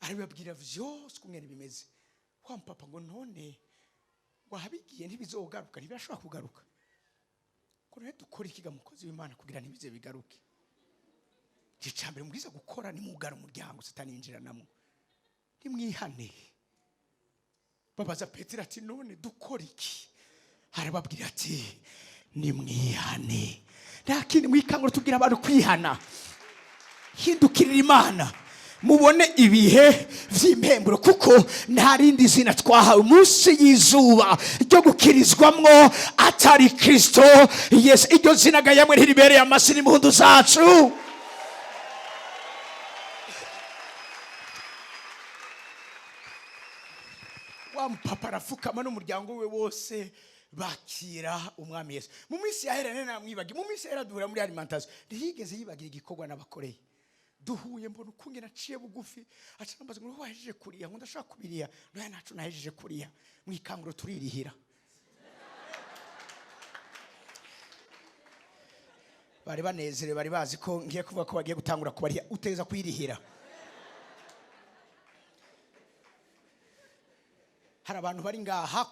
Arabibabwira vyose uko ngene bimeze. Wa papa ngo: "None," ngo: "ahabigiye ntibizogaruka, ntibirashobora kugaruka." Ngo: "None dukora ikiga, mukozi w'Imana, kugira ntibize bigaruke?" Icya mbere mubwiza gukora ni mugara umuryango satani yinjiranamo, nimwihane. Babaza Petero ati: "None dukora iki?" Arababwira ati: "Nimwihane." Nta kindi. Mwikangura tubwira abantu kwihana, hindukirira Imana, mubone ibihe vy'impemburo, kuko nta rindi zina twahawe munsi y'izuba ryo gukirizwamwo atari Kristo Yesu. Iryo zina ga yamwe ntiribereye amasi n'impundu zacu. Wa mupapa arafukama n'umuryango we wose, bakira Umwami Yesu. Mu minsi yahera nari namwibagiye. Mu minsi yahera duhura muri alimentation, ntiyigeze yibagira igikorwa n'abakoreye. Duhuye mbona ukungene aciye bugufi, aca nambaza ngo: "Wahejeje kuriya?" Ngo: "Ndashaka kubiriya." Noya nacu nahejeje kuriya. Mu ikanguro turirihira. Bari banezerewe, bari bazi ko ngiye kuvuga ko bagiye gutangura kubariha. Uteza kwirihira. Hari abantu bari ngaha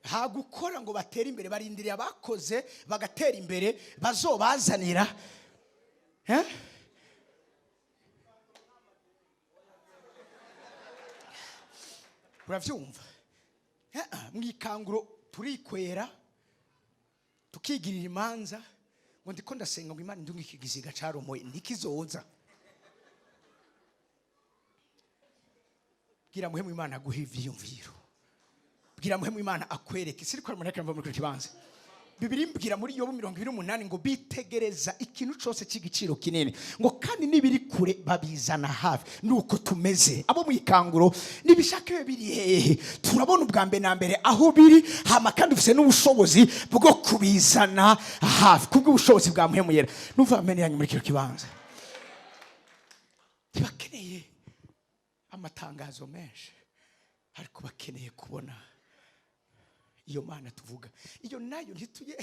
hagukora ngo batere imbere, barindiriye abakoze bagatera imbere bazobazanira. Eh? Uravyumva? Mu ikanguro turikwera, tukigirira imanza, ngo: "Ndiko ndasenga ngo Imana indunge ikigiziga caromoye." Ntikizoza. Bwira muhemu Imana aguhe ivyiyumviro, bwira muhemu Imana akwereke. Siriko aramuneka mva muri kino kibanza. Bibiri mbwira muri Yobu 28 ngo bitegereza ikintu cyose cy'igiciro kinini, ngo kandi n'ibiri kure babizana hafi. Nuko tumeze abo mu ikanguro. Nibishaka bibe biri hehe, turabona ubwa mbere na mbere aho biri, hama kandi ufite n'ubushobozi bwo kubizana hafi kubw'ubushobozi bwa muhemu yera. Numva amene yanyu muri kino kibanza. Ntibakeneye amatangazo menshi, ariko bakeneye kubona iyo Mana tuvuga. Iyo nayo ntituye.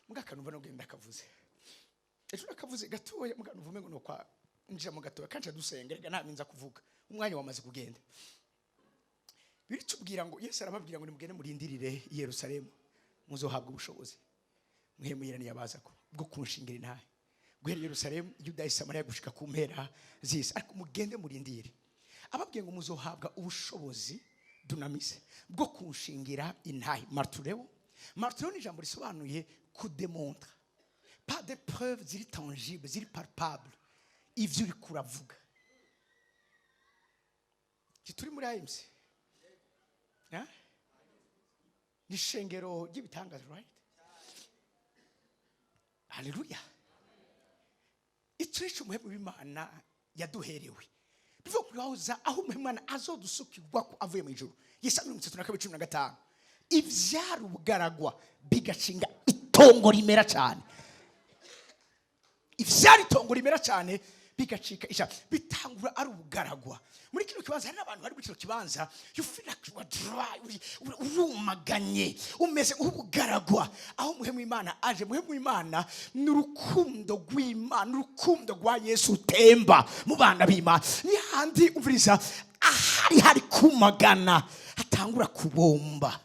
Mbwa kanumva no genda kavuze ejo nakavuze gatoya, mbwa numva ngo nokwa nja mu gatoya kandi dusenga. Rega nta kuvuga, umwanya wamaze kugenda. Biritubwira ngo Yesu arababwira ngo: "Nimugende murindirire i Yerusalemu, muzohabwa ubushobozi muhemu yabazako bwo kunshingira intahe guhera i Yerusalemu, Yudaya, Samariya, gushika ku mpera z'isi. Ariko mugende murindire." Ababwiye ngo muzohabwa ubushobozi dunamise bwo kunshingira intahe, martureo. Martureo ni ijambo risobanuye kudemontra par des preuves ziri tangible, ziri palpable, ivyo uri kuravuga. Turi muri AMC, ni ishengero ry'ibitangaza, right? Haleluya! Icyo nicyo umuhemu w'Imana yaduherewe. Bivuga kubahoza aho umuhemu w'Imana azodusukirwa ko avuye mu ijuru. Yesaya 32:15, ivyari ubugaragwa bigacinga itongo rimera cyane, ivyari itongo rimera cyane. Bigacika isha, bitangura ari ubugaragwa. Muri kino kibanza hari n'abantu bari muri kino kibanza, you feel like you are dry, urumaganye, umeze nk'ubugaragwa. Aho muhemu Imana aje, muhemu Imana ni urukundo rw'Imana, urukundo rwa Yesu utemba mu bana b'Imana. Ni handi umviriza, ahari hari kumagana hatangura kubomba.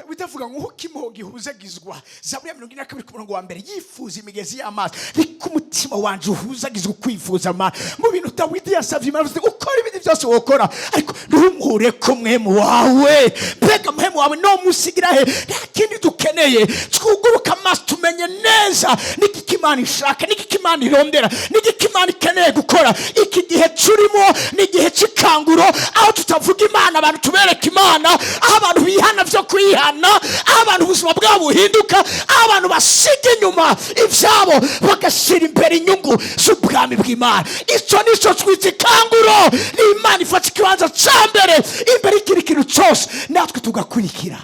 Dawidi avuga ngo nkuko impongo ihuzagizwa, Zaburi ya 42 ku murongo wa mbere, yifuza imigezi y'amazi, niko umutima wanje uhuzagizwa kwifuza amazi. Mu bintu Dawidi yasavye Imana, avuze, ukora ibindi byose wokora, ariko ntunkure ko mwemu wawe. Mbega muhemu wawe no musigira he? Nta kindi dukeneye, twuguruka amaso tumenye neza n'igiki Imana ishaka, n'igiki Imana irondera, n'igiki Imana ikeneye gukora. Iki gihe turimo ni igihe cy'ikanguro, aho tutavuga Imana, abantu tubereka Imana, aho abantu bihana byo kwihana, aho abantu ubuzima bwabo buhinduka, aho abantu basiga inyuma ibyabo bagashyira imbere inyungu z'ubwami bw'Imana. Icyo nicyo twita ikanguro. Ni Imana ifata ikibanza cya mbere imbere y'ikindi kintu cyose, natwe tugakurikira.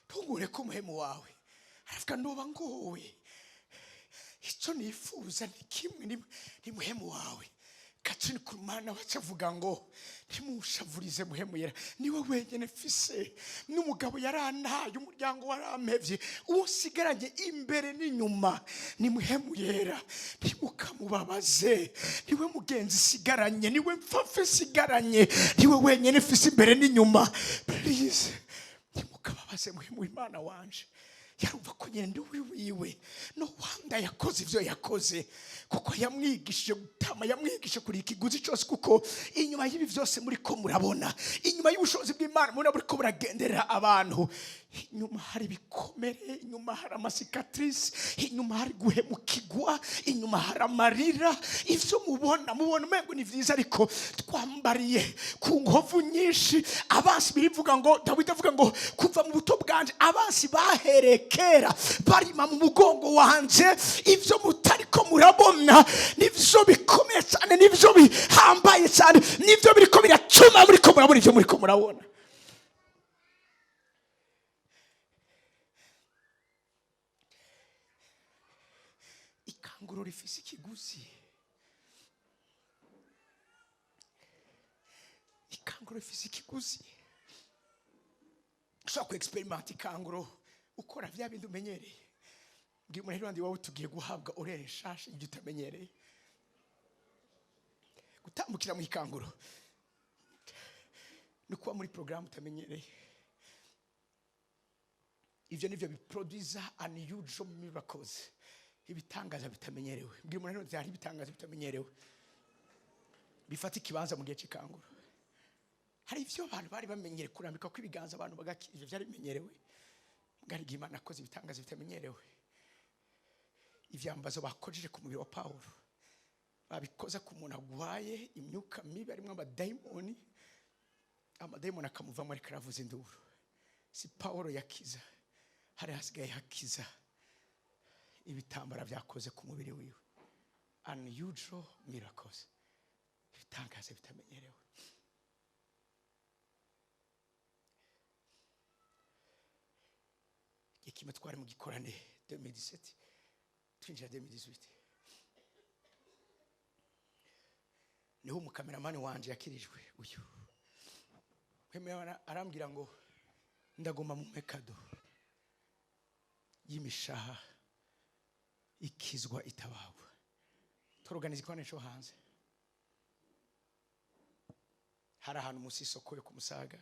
Ntugure ko umuhemu wawe aravuga, ndoba ngowe, icyo nifuza ni kimwe, ni muhemu wawe. Katrin Kurumana wacu avuga ngo ntimushavurize muhemu yera, niwe wenyine mfise, n'umugabo yarantaye, umuryango warampevye, uwo nsigaranye imbere n'inyuma ni muhemu yera, ntimukamubabaze, niwe mugenzi sigaranye, niwe mfapfe sigaranye, niwe wenyine mfise imbere n'inyuma, please ntimukababaze muhemu w'Imana wanje. Yarumva ko nyine ndi wiwe. No wanda yakoze ivyo yakoze, kuko yamwigishije gutama, yamwigishije kuri ikiguzi cyose, kuko inyuma y'ibi byose muri ko murabona, inyuma y'ubushobozi bw'Imana mubona muri ko muragenderera abantu, inyuma hari ibikomere, inyuma hari amasikatrice, inyuma hari guhemukigwa, inyuma hari amarira. Ivyo mubona, mubona umengo ni vyiza, ariko twambariye ku nkovu nyinshi. Abansi birivuga ngo, Dawidi avuga ngo kuva mu buto bwanje abansi bahereye kera barima mu mugongo wanje. Ivyo mutariko murabona nivyo bikomeye cyane, nivyo bihambaye cyane, nivyo biriko biratuma muriko murabona ivyo muriko murabona. Ikanguro rifise ikiguzi, ikanguro rifise ikiguzi. Ushobora ku experiment ikanguro ukora vya bindi umenyereye. Mbwira umuntu wandi wawe, tugiye guhabwa orere nshasha ibyo utamenyereye. Gutambukira mu ikanguro ni kuba muri porogaramu utamenyereye. Ivyo nivyo biproduza unusual miracles, ibitangaza bitamenyerewe. Mbwira umuntu wandi, hari ibitangaza bitamenyerewe bifata ikibanza mu gihe cy'ikanguro. Hari ivyo abantu bari bamenyereye kurambika kw'ibiganza abantu bagakira, ivyo byari bimenyerewe. Bwari igihe Imana akoze ibitangaza bitamenyerewe. Ivyambazo bakojeje ku mubiri wa Pawulo babikoza ku muntu agwaye imyuka mibi arimo amadayimoni, amadayimoni akamuvamo ariko aravuza induru. Si Pawulo yakiza, hari hasigaye hakiza ibitambara byakoze ku mubiri wiwe. Unusual miracles, ibitangaza bitamenyerewe. Igihe kimwe twari mu gikorane 2017, twinjira 2018, niho umukameramani wanje yakirijwe. Uyu arambwira ngo ndagomba mu mekado y'imishaha ikizwa itabagwa. Turoganiza ikorane cyo hanze, hari ahantu munsi y'isoko yo kumusaga,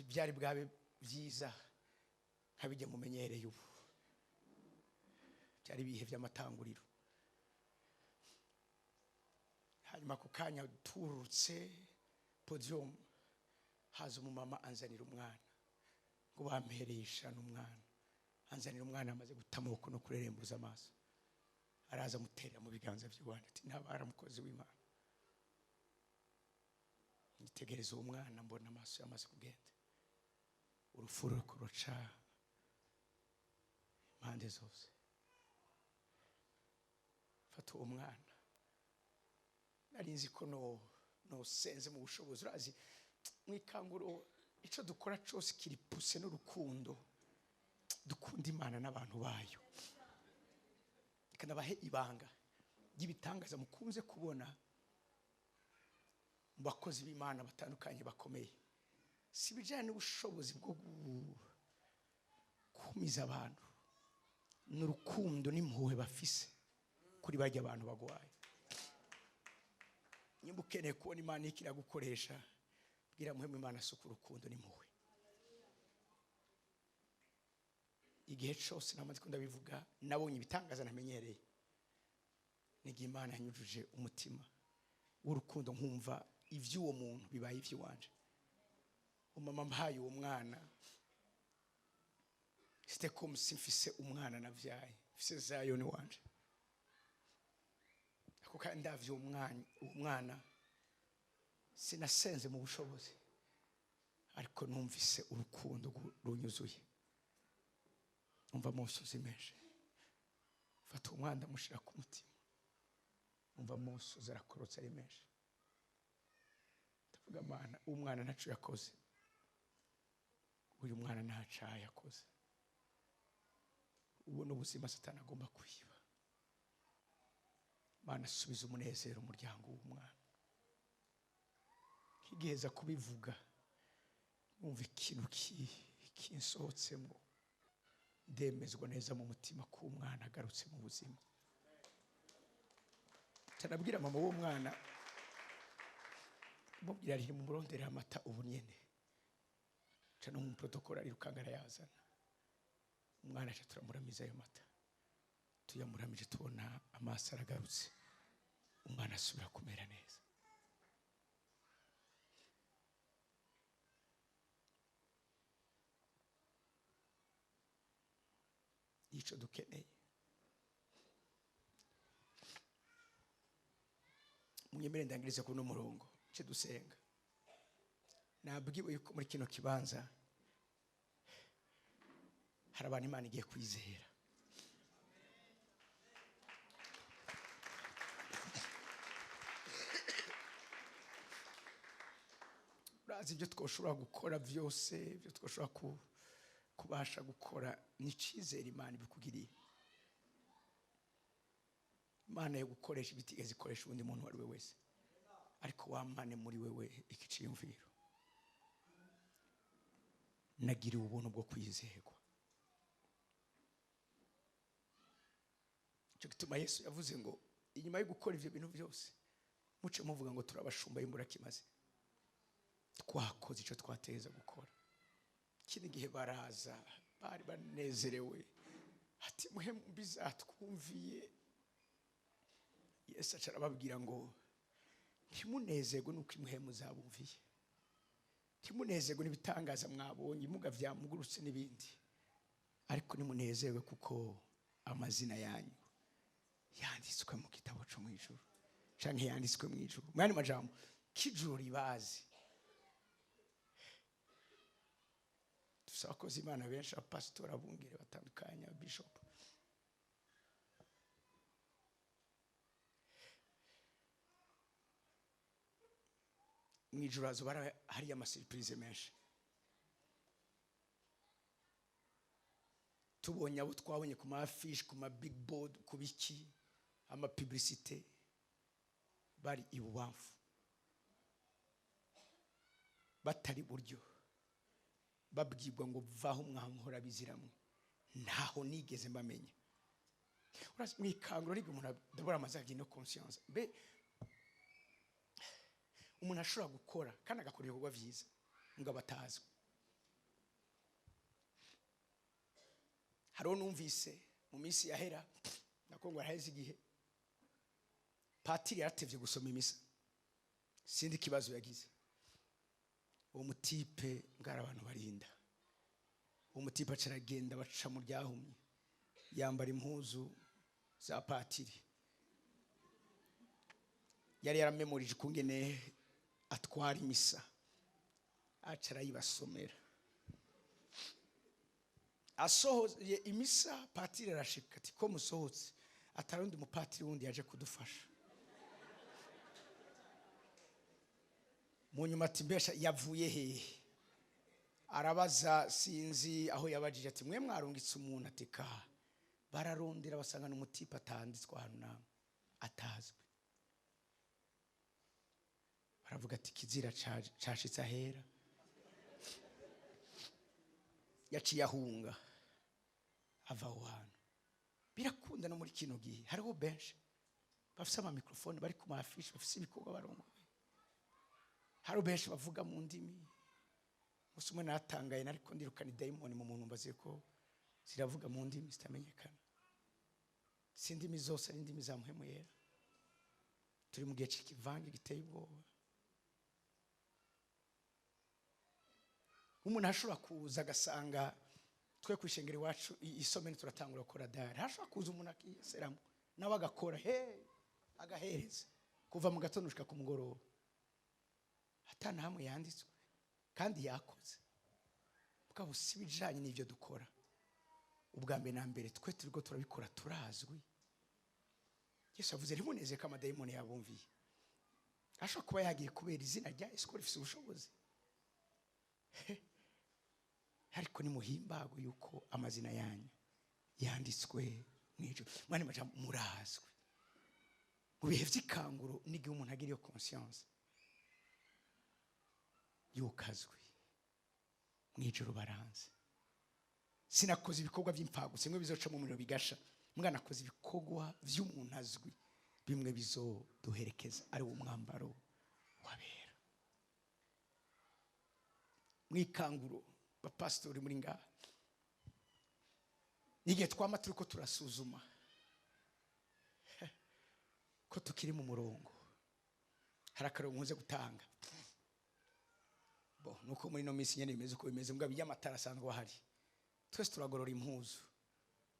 byari bwabe byiza nkabijya mumenyereye ubu, byari ibihe by'amatanguriro. Hanyuma ku kanya turutse podium, haza umumama anzanira umwana, ngo bampereye ishano umwana, anzanira umwana amaze guta amaboko no kurerembuza amaso, araza amuterera mu biganza by'Imana, ati ntabara mukozi w'Imana. Nitegereza uwo mwana mbona amaso yamaze kugenda, urupfu ruca impande zose. Fata uwo mwana, nari nzi ko no senze mu bushobozi, urazi mwikanguro Icyo dukora cyose kiri poussé n'urukundo dukunda Imana n'abantu bayo. Reka nabahe ibanga ry'ibitangaza mukunze kubona mu bakozi b'Imana batandukanye bakomeye. Si ibijyanye n'ubushobozi bwo gukumiza abantu, n'urukundo n'impuhwe bafise kuri bajya abantu bagwaye. Nimba ukeneye kubona Imana iriko iragukoresha, bwira muhemu Imana asuka urukundo n'impuhwe. Igihe cyose namaze ko ndabivuga, nabonye ibitangaza namenyereye n'igihe Imana yanyujuje umutima w'urukundo, nkumva ivy'uwo muntu bibaye ivy'iwanje. Umama mpaye uwo mwana, c'était comme si mfise umwana navyaye, mfise Zayoni wanje. Ako kandi ndavye uwo mwana sinasenze mu bushobozi, ariko numvise urukundo runyuzuye, numva amosozi menshi. Mfata uwo mwana ndamushira ku mutima, numva amosozi arakorotse ari menshi. Ndavuga, Mana, uwo mwana ntaco yakoze, uyu mwana nta caha yakoze. Ubu ni ubuzima Satani agomba kwiba. Mana, asubiza umunezero umuryango w'umwana. Nkigiheza kubivuga, numva ikintu kinsohotsemo, ndemezwa neza mu mutima ko umwana agarutse mu buzima. Tanabwira mama w'uwo mwana, mubwira ari mu murondera amata ubu nyene, ca no mu protocole arirukanga arayazana. Umwana aca turamuramiza ayo mata, tuyamuramije tubona amaso aragarutse, umwana asubira kumera neza. Ico dukeneye, munyemere ndangirize kuno murongo ce dusenga. Nabwiwe yuko muri kino kibanza hari abantu Imana igiye kwizera. Urazi ibyo twoshobora gukora byose, ibyo twoshobora kubasha gukora, ni icyizere Imana ibikugiriye. Imana yo gukoresha ibitigeze ikoresha undi muntu uwo ari we wese, ariko wamane muri wewe iki cyiyumviro: nagiriwe ubuntu bwo kwizerwa. Icyo gituma Yesu yavuze ngo inyuma yo gukora ibyo bintu byose, muce muvuga ngo turabashumba imburakimazi, twakoze icyo twateza gukora. Ikindi gihe baraza bari banezerewe, ati muhe bizatwumviye. Yesu aca arababwira ngo ntimunezerwe nuko imuhe muzabumviye, ntimunezerwe n'ibitangaza mwabonye, imuga vyamugurutse n'ibindi, ariko nimunezerwe kuko amazina yanyu yanditswe mu gitabo cyo mu ijuru, canke yanditswe mu ijuru. Mu yandi majambo, k'ijuru ribazi. Dufise abakozi Imana benshi, abapasitori, abungere batandukanye, ababishop. Mu ijuru hazoba hariyo amasurprise menshi. Tubonye abo twabonye ku ma affiche, ku ma big board, ku biki, ama publicité, bari ibubamfu batari buryo, babwirwa ngo vaho mwankora biziramwe, ntaho nigeze mbamenya. Urazi mwikanguro riga umuntu adabura amaze no conscience, mbe umuntu ashobora gukora kandi agakora ibikorwa vyiza ngo abatazwe. Hariho numvise mu minsi yahera, nako ngo araheze igihe, patiri yaratevye gusoma imisa, sindi kibazo yagize. Uwo mutipe ngara abantu barinda, uwo mutipe aca aragenda baca mu ryahumye, yambara impuzu za patiri, yari yaramemorije ukungene atwara imisa, aca arayibasomera. Asohoye imisa, patiri arashika ati ko musohotse, atarundi mupatiri wundi yaje kudufasha. Mu nyuma ati mbesha yavuye hehe? Arabaza, sinzi aho yabajije, ati: "Mwe mwarungitse umuntu?" Ati: "Ka." Bararondera, basanga n'umutipe atanditswe ahantu namwe, atazwi. Baravuga ati: "Kizira cashitse ahera." Yaciye ahunga, ava aho hantu. Birakunda no muri kino gihe, hariho benshi bafise amamikrofone, bari ku mafishi, bafise ibikorwa barongoye, hariho benshi bavuga mu ndimi. Umunsi umwe natangaye, nariko ndirukana idayimoni mu muntu, mbaze ko ziravuga mu ndimi zitamenyekana. Si indimi zose ari indimi za Muhemu Yera. Turi mu gihe cy'ikivange giteye ubwoba. Umuntu ashobora kuza agasanga twe ku ishengero iwacu isomene turatangura gukora dare, hashobora kuza umuntu akiseramo nawe agakora he, agahereza kuva mu gatondo gushika ku mugoroba, atana hamwe yanditswe kandi yakoze. Mugabo si ibijanye n'ibyo dukora. Ubwa mbere na mbere, twe turiko turabikora turazwi. Yesu avuze: "Ntimuneze ko amadayimoni yabumviye." Ashobora kuba yagiye kubera izina rya Yesu, ko rifise ubushobozi, ariko nimuhimbagwe yuko amazina yanyu yanditswe mu ijuru. Mwene majambo, murazwi. Mu bihe vy'ikanguro n'igihe umuntu agira iyo conscience yuko azwi mu ijuru, baranze. Sinakoze ibikorwa by'impfagusa, bimwe bizoca mu muriro bigasha. Mwana, akoze ibikorwa vy'umuntu azwi, bimwe bizoduherekeza, ari wo mwambaro wabera. Mwikanguro, bapasitori muri ngaha, n'igihe twama turiko turasuzuma ko tukiri mu murongo. Hari akarongo nkunze gutanga. Bo nuko muri ino minsi nyene bimeze uko bimeze, mbwa iyo amatara asanzwe ahari, twese turagorora impuzu.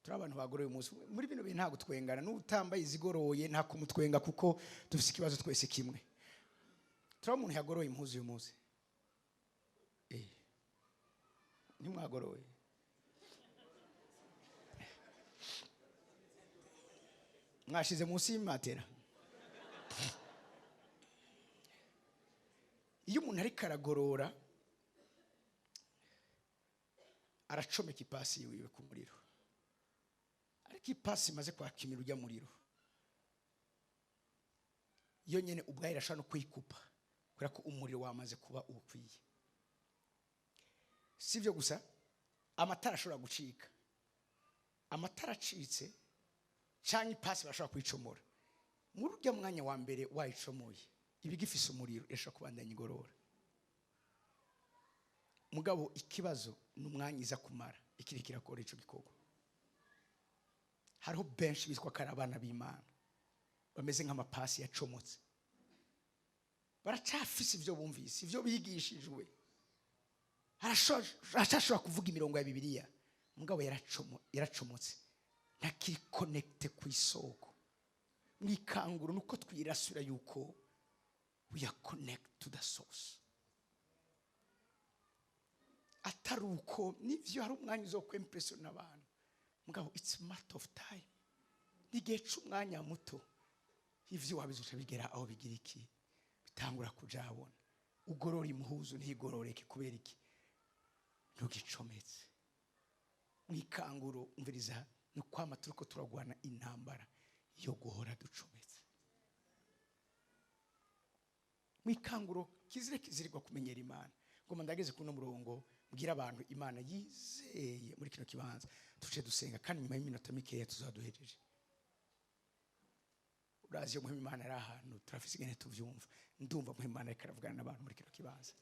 Turi abantu bagoroye impuzu muri bino bintu, ntabwo twengana n'utambaye izigoroye, nta kumutwenga, kuko dufise ikibazo twese kimwe. Turabona umuntu yagoroye impuzu uyu munsi. Ntimwagoroye? Mwashize munsi y'imatera. Iyo umuntu ariko aragorora, aracomeka ipasi yiwe ku muriro, ariko ipasi imaze kwakimira ujya muriro, iyo nyene ubwayo irashobora no kwikupa, kubera ko umuriro wamaze kuba ukwiye. Si ibyo gusa, amatara ashobora gucika. Amatara acitse cyangwa ipasi barashobora kuyicomora. Muri urya mwanya wa mbere wayicomoye, iba igifise umuriro, irashobora kubandanya igorora. Mugabo ikibazo ni umwanya iza kumara ikiri kirakora ico gikorwa. Hariho benshi bitwa ko ari abana b'Imana bameze nk'amapasi yacomotse, baracafise ibyo bumvise, ibyo bigishijwe. Aracashobora kuvuga imirongo ya Bibiliya, mugabo yaracomotse, ntakiri connecte ku isoko. Mwikanguro nuko twirasura yuko we are connect to the source, atari uko nivyo hari umwanya uzokwimpressiona abantu, mugabo it's matter of time, ni igihe c'umwanya muto, ivyo wabizoca bigera aho bigira iki, bitangura kuja habona. Ugorora impuzu ntigororeke, kubera iki? Ntugicometse. Mwikanguro, umviriza, ni kwama turiko turagwana intambara yo guhora ducometse. Mwikanguro kizire kizirirwa kumenyera Imana. Ngoma ndageze kuno murongo, mbwira abantu Imana yizeye muri kino kibanza, tuce dusenga, kandi nyuma y'iminota mikeya tuzaduhejeje. Urazi iyo Muhemu Imana ari ahantu, turafise ingene tuvyumva. Ndumva Muhemu Imana ariko aravugana n'abantu muri kino kibanza.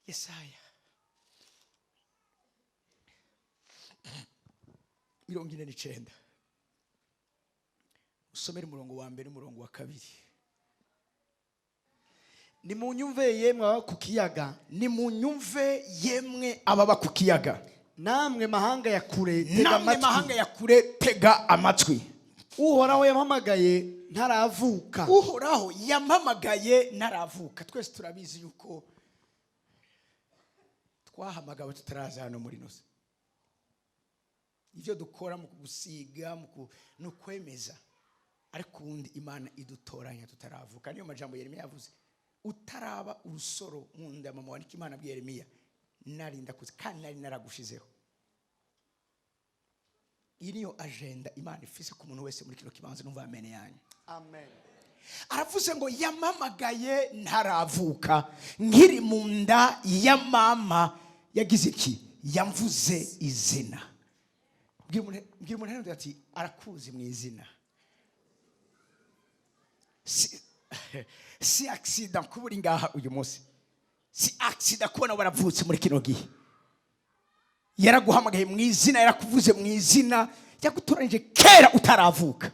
Yesaya 49, usomere umurongo wa mbere n'umurongo wa kabiri. Nimunyumve yemwe ababa ku kiyaga. Nimunyumve yemwe ababa ku kiyaga. Namwe mahanga ya kure, tega Namwe amatwi. mahanga ya kure, tega amatwi. Uhoraho yampamagaye ntaravuka. Uhoraho yampamagaye ntaravuka. Twese turabizi yuko twahamagawe tutaraza hano muri nosi. Ibyo dukora mu gusiga ni ukwemeza, ariko ubundi Imana idutoranya tutaravuka. Niyo majambo Yeremiya yavuze. Utaraba urusoro mu nda ya mama, wandika Imana abwiye Yeremiya, nari ndakuze kandi nari naragushizeho. Iyi niyo agenda Imana ifise ku muntu wese muri kino kibanza. Numva amene yanyu. Amen. Aravuze ngo yampamagaye ntaravuka, nkiri mu nda ya mama. Yagize iki? Yamvuze izina. Bwira umuntu hano ati: "Arakuzi mu izina." Si accident kuba uri ngaha uyu munsi, si accident kubona waravutse muri kino gihe. Yaraguhamagaye mu izina, yarakuvuze mu izina, yagutoranyije kera utaravuka.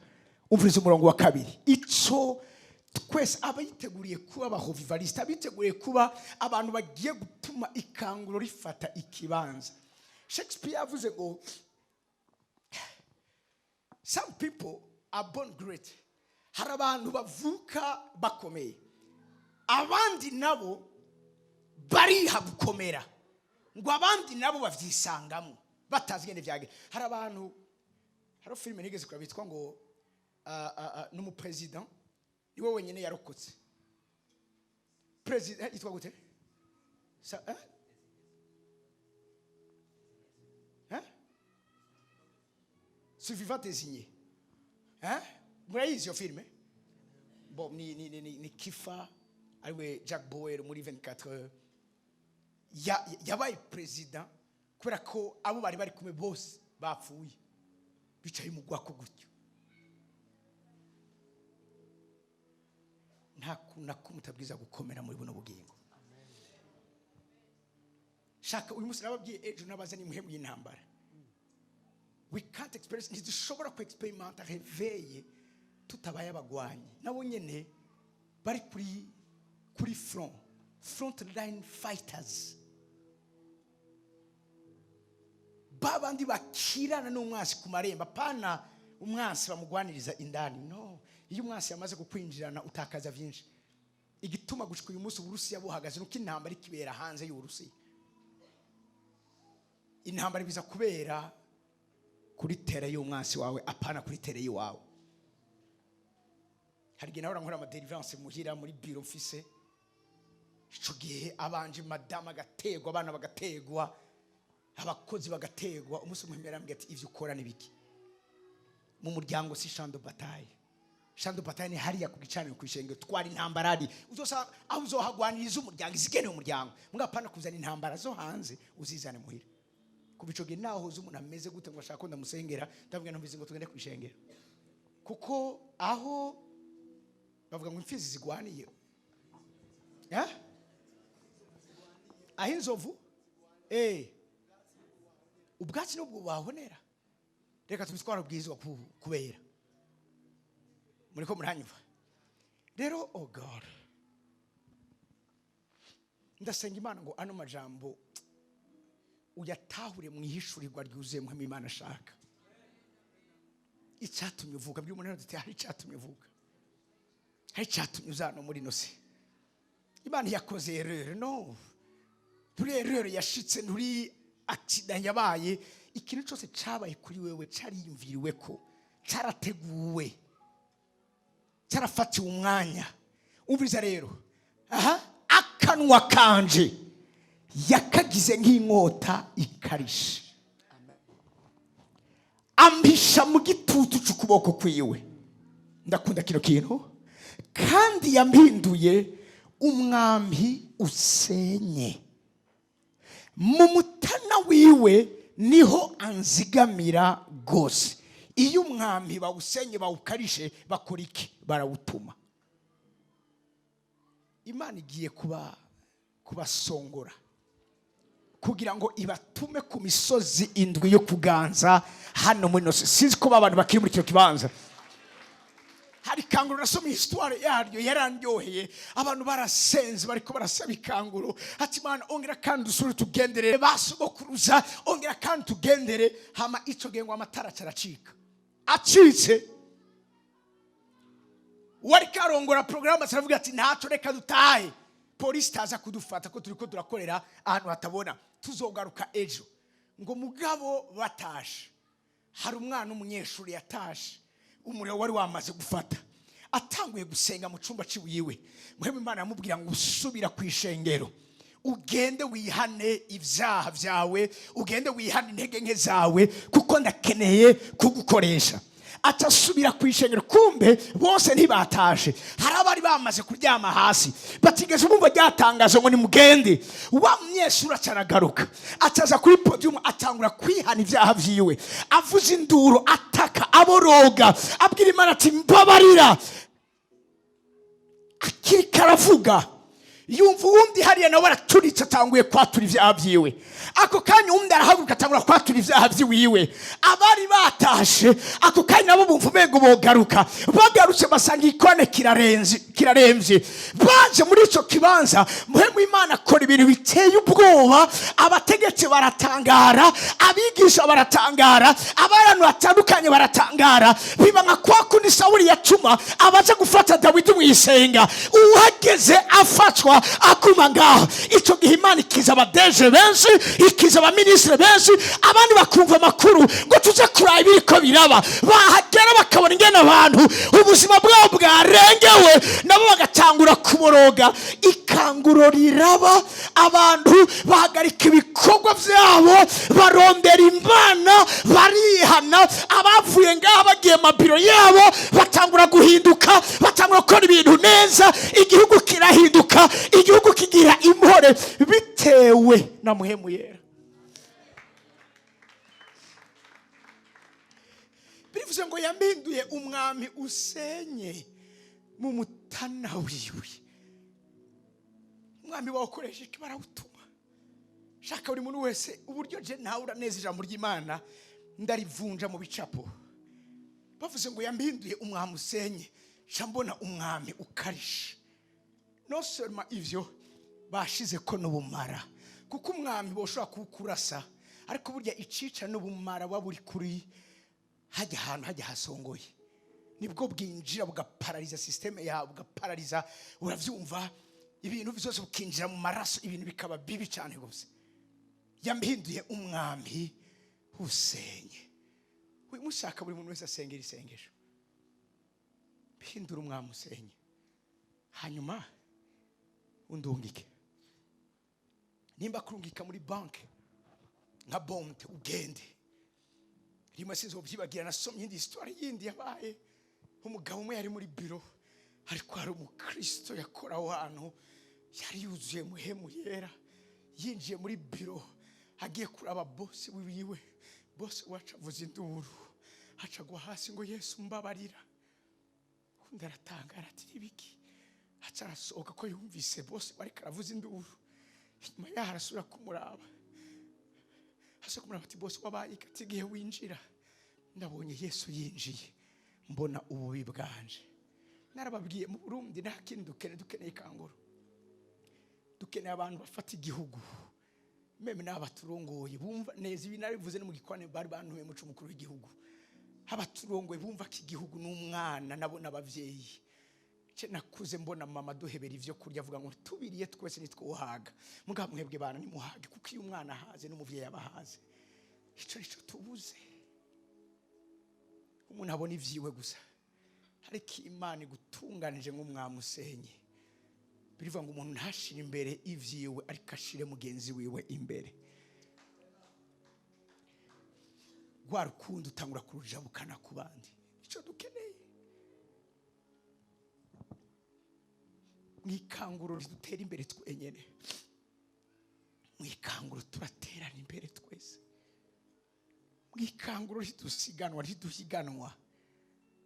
Umviriza umurongo wa kabiri. Ico twese abayiteguriye kuba aba revivalistes, abiteguriye kuba abantu bagiye gutuma ikanguro rifata ikibanza. Shakespeare yavuze ngo "Some people are born great", hari abantu bavuka bakomeye, abandi nabo bariha gukomera, ngo abandi nabo bavyisangamo batazi ingene vyage. Hari abantu, hari filime nigeze kuraba bitwa ngo n'umupresident niwe wenyine yarokotse. President yitwa gute? Eh? Eh? Survivant désigné, hein? Murayizi iyo filime? Bon, ni Kiefer, ariwe Jack Bauer muri 24 heures. Yabaye perezida kubera ko abo bari bari kumwe bose bapfuye, bicaye mu gwako gutyo. Nta kuntu na kumwe utabwiza gukomera muri buno bugingo. Shaka uyu munsi nababwiye, ejo nabaza ni muhe y'intambara. We can't experience, ntidushobora ku experimenta réveil tutabaye abagwanyi. Nabo nyene bari kuri front line fighters, babandi bakirana n'umwansi ku marembo, apana umwansi bamugwaniriza indani. No iyo umwansi yamaze kukwinjirana, utakaza byinshi. Igituma gushika uyu munsi Uburusiya buhagaze nuko intambara ikibera hanze y'Uburusiya. Intambara ibiza kubera kuri terrain y'umwansi wawe, apana kuri terrain y'iwawe. Hari igihe nahora nkora ama délivrance muhira muri biro mfise. Ico gihe abanje madamu agategwa, abana bagategwa, abakozi bagategwa. Umunsi umwe yarambwiye ati: "Ivyo ukora ni biki mu muryango? Si champ de bataille. Champ de bataille ni hariya ku gicaniro, ku ishengero. Twara intambara ari uzosanga aho uzohagwaniriza umuryango, izigenewe umuryango. Mbwa apana kuzana intambara zo hanze uzizane muhira." Kuva ico gihe, naho uzi umuntu ameze gute ngo ashaka ko ndamusengera, ndabwira ntumvize ngo tugende ku ishengero, kuko aho bavuga ngo imfizi zigwaniye, eh? Aho inzovu ubwatsi nubwo babonera, reka tubitwara bwizwa kubera muriko muranyumva. Rero, oh God, ndasenga Imana ngo ano majambo uyatahure mu ihishurirwa ryuzuyemo Imana ashaka. Icyatumye uvuga by'umuntu ati hari icyatumye uvuga, hari icyatumye uzana muri ino si. Imana yakoze erreur? No, nturi erreur yashitse, nturi accident yabaye. Ikintu cyose cyabaye kuri wewe cyariyumviriwe ko cyarateguwe, cyarafatiwe umwanya. Umviriza rero aha: akanwa kanje yakagize nk'inkota ikarishe, ampisha mu gitutu cy'ukuboko kwiwe. Ndakunda kino kintu. Kandi yampinduye umwambi usenye, mu mutana wiwe niho anzigamira rwose. Iyo umwambi bawusenye, bawukarishe, bakora iki? Barawutuma. Imana igiye kuba kubasongora kugira ngo ibatume ku misozi indwi yo kuganza hano muri ino. Sinzi ko abantu bakiri muri kino kibanza. Hari ikanguro nasomye histoire yaryo, yarandyoheye. Abantu barasenze, bariko barasaba ikanguro ati: "Mana, ongera kandi usure tugendere basogokuruza, ongera kandi tugendere." Hama ico gihe ngo amatara acaracika. Acitse, wari karongora porogaramu aravuga ati: "Ntacyo, reka dutahe, polisi itaza kudufata ko turi ko turakorera ahantu hatabona, tuzogaruka ejo." Ngo mugabo batashe, hari umwana w'umunyeshuri yatashe, umuriro wari wamaze gufata. Atanguye gusenga mu cyumba cy'iwiwe, Muhemu Imana yamubwira ngo: "Usubira ku ishengero, ugende wihane ibyaha byawe, ugende wihane intege nke zawe, kuko ndakeneye kugukoresha." Atasubira ku ishengero, kumbe bose ntibatashe, hari abari bamaze kuryama hasi batigeze bumva ryatangazo ngo nimugende. Wa munyeshuri acaragaruka, ataza kuri podium, atangura kwihana ibyaha vyiwe, avuza induru, ataka, aboroga, abwira Imana ati: "Mbabarira." Akiri karavuga, yumva uwundi hariya nawe araturitse, atanguye kwatura ibyaha byiwe. Ako kanya uwundi arahaguruka, atangura kwatura ibyaha byiwiwe. Abari batashe ako kanya nabo bumva umengo bogaruka. Bagarutse basanga igikone kirarenze, kiraremvye. Baje muri ico kibanza, Muhemu Imana akora ibintu biteye ubwoba. Abategetsi baratangara, abigisha baratangara, abantu batandukanye baratangara. Biba nka kwa kundi Sawuli yatuma abaza gufata Dawidi mu isenga, uhageze afatwa akuma ngaho. Icyo gihe Imana ikiza abadeje benshi, ikiza abaminisitiri benshi. Abandi bakumva amakuru ngo tuze kuraba ibiriko biraba, bahagera bakabona ingene abantu ubuzima bwabo bwarengewe, nabo bagatangura kuboroga. Ikanguro riraba, abantu bahagarika ibikorwa byabo, barondera Imana, barihana. Abavuye ngaha bagiye mu mabiro yabo, batangura guhinduka, batangura gukora ibintu neza. Igihugu kirahinduka, igihugu kigira impore bitewe na Muhemu Yera. Bivuze ngo yampinduye umwami usenye mu mutana wiwe. Umwami wawukoresha iki? Barawutuma. Shaka buri muntu wese uburyo je ntawura neza ijambo ry'Imana, ndarivunja mu bicapo. Bavuze ngo yampinduye umwami usenye, nca mbona umwami ukarishe. Non seulement ivyo, bashize ko n'ubumara, kuko umwami boshobora kuwukurasa, ariko burya icica n'ubumara buba buri kuri hajya ahantu hajya hasongoye, nibwo bwinjira bugaparariza système yawe, bugaparariza, uravyumva, ibintu byose, bukinjira mu maraso, ibintu bikaba bibi cyane rwose. Yampinduye umwami usenye. Uyu mushaka buri muntu wese asengera isengesho: "Hindura umwami usenye, hanyuma undungike." Nimba kurungika muri banki nka bonte, ugende. Rimwe sinzobyibagira, nasomye indi histoire yindi yabaye. Umugabo umwe yari muri biro, ariko hari umukristo yakora aho hantu, yari yuzuye Muhemu Yera. Yinjiye muri biro agiye kuraba bosi wiwe, bosi wacu avuza induru, acagwa hasi ngo: "Yesu, mbabarira." Undi aratangara ati: "Nibiki?" Aca arasohoka ko yumvise bosi ariko aravuza induru. Inyuma yaho arasubira kumuraba, asa kumuraba ati: "Bosi, wabaye iki?" Ati: "Igihe winjira ndabonye Yesu yinjiye, mbona ububi bwanje." Narababwiye, mu Burundi nta kindi dukeneye, dukeneye ikanguro, dukeneye abantu bafata igihugu, même n'abaturongoye bumva neza. Ibi narabivuze no mu gikwane bari bantuye muco mukuru w'igihugu. Abaturongoye bumva ko igihugu n'umwana nabo n'abavyeyi. Ce nakuze mbona mama duhebera ivyo kurya, avuga ngo: "Tubiriye twese nitwohaga, mugabo mwebwe bana nimuhage," kuko iyo umwana ahaze n'umuvyeyi aba ahaze. Ico nico tubuze. Umuntu abona ivyiwe gusa, ariko Imana igutunganije nk'umwami usenye, birivuga ngo umuntu ntashire imbere ivyiwe, ariko ashire mugenzi wiwe imbere. Rwa rukundo utangura kurujabukana ku bandi. Icyo dukeneye mu ikanguro, ridutera imbere twenyene. Mu ikanguro turaterana imbere twese. Mu ikanguro ridusiganwa, riduhiganwa,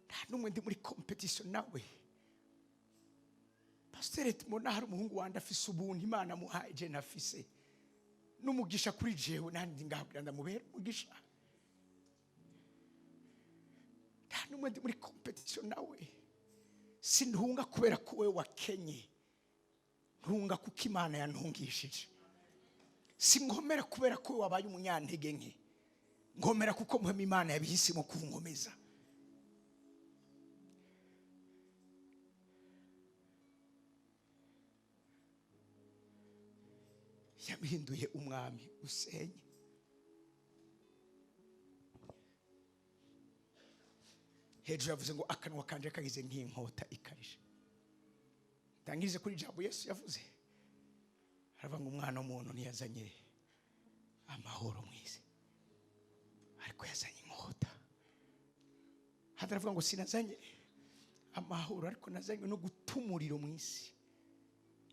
nta n'umwe ndi muri compétition nawe. Pasiteri, tubona hari umuhungu wanjye afise ubuntu Imana amuhaye, je nafise n'umugisha kuri jewe, nandi ngahabwira ndamubera umugisha. Nta n'umwe ndi muri compétition nawe. Sintunga kubera ko we wakenye, ntunga kuko Imana yantungishije. Singomera kubera ko wabaye umunyantege nke, ngomera kuko muhema Imana yabihisemo kunkomeza. Yabihinduye umwami usenye. Hejuru yavuze ngo akanwa kanje kagize nk'inkota ikarishe. Ndangirize kuri ijambo Yesu yavuze, aravuga ngo umwana w'umuntu ntiyazanye amahoro mu isi, ariko yazanye inkota. Handi aravuga ngo sinazanye amahoro, ariko nazanywe no guta umuriro mu isi.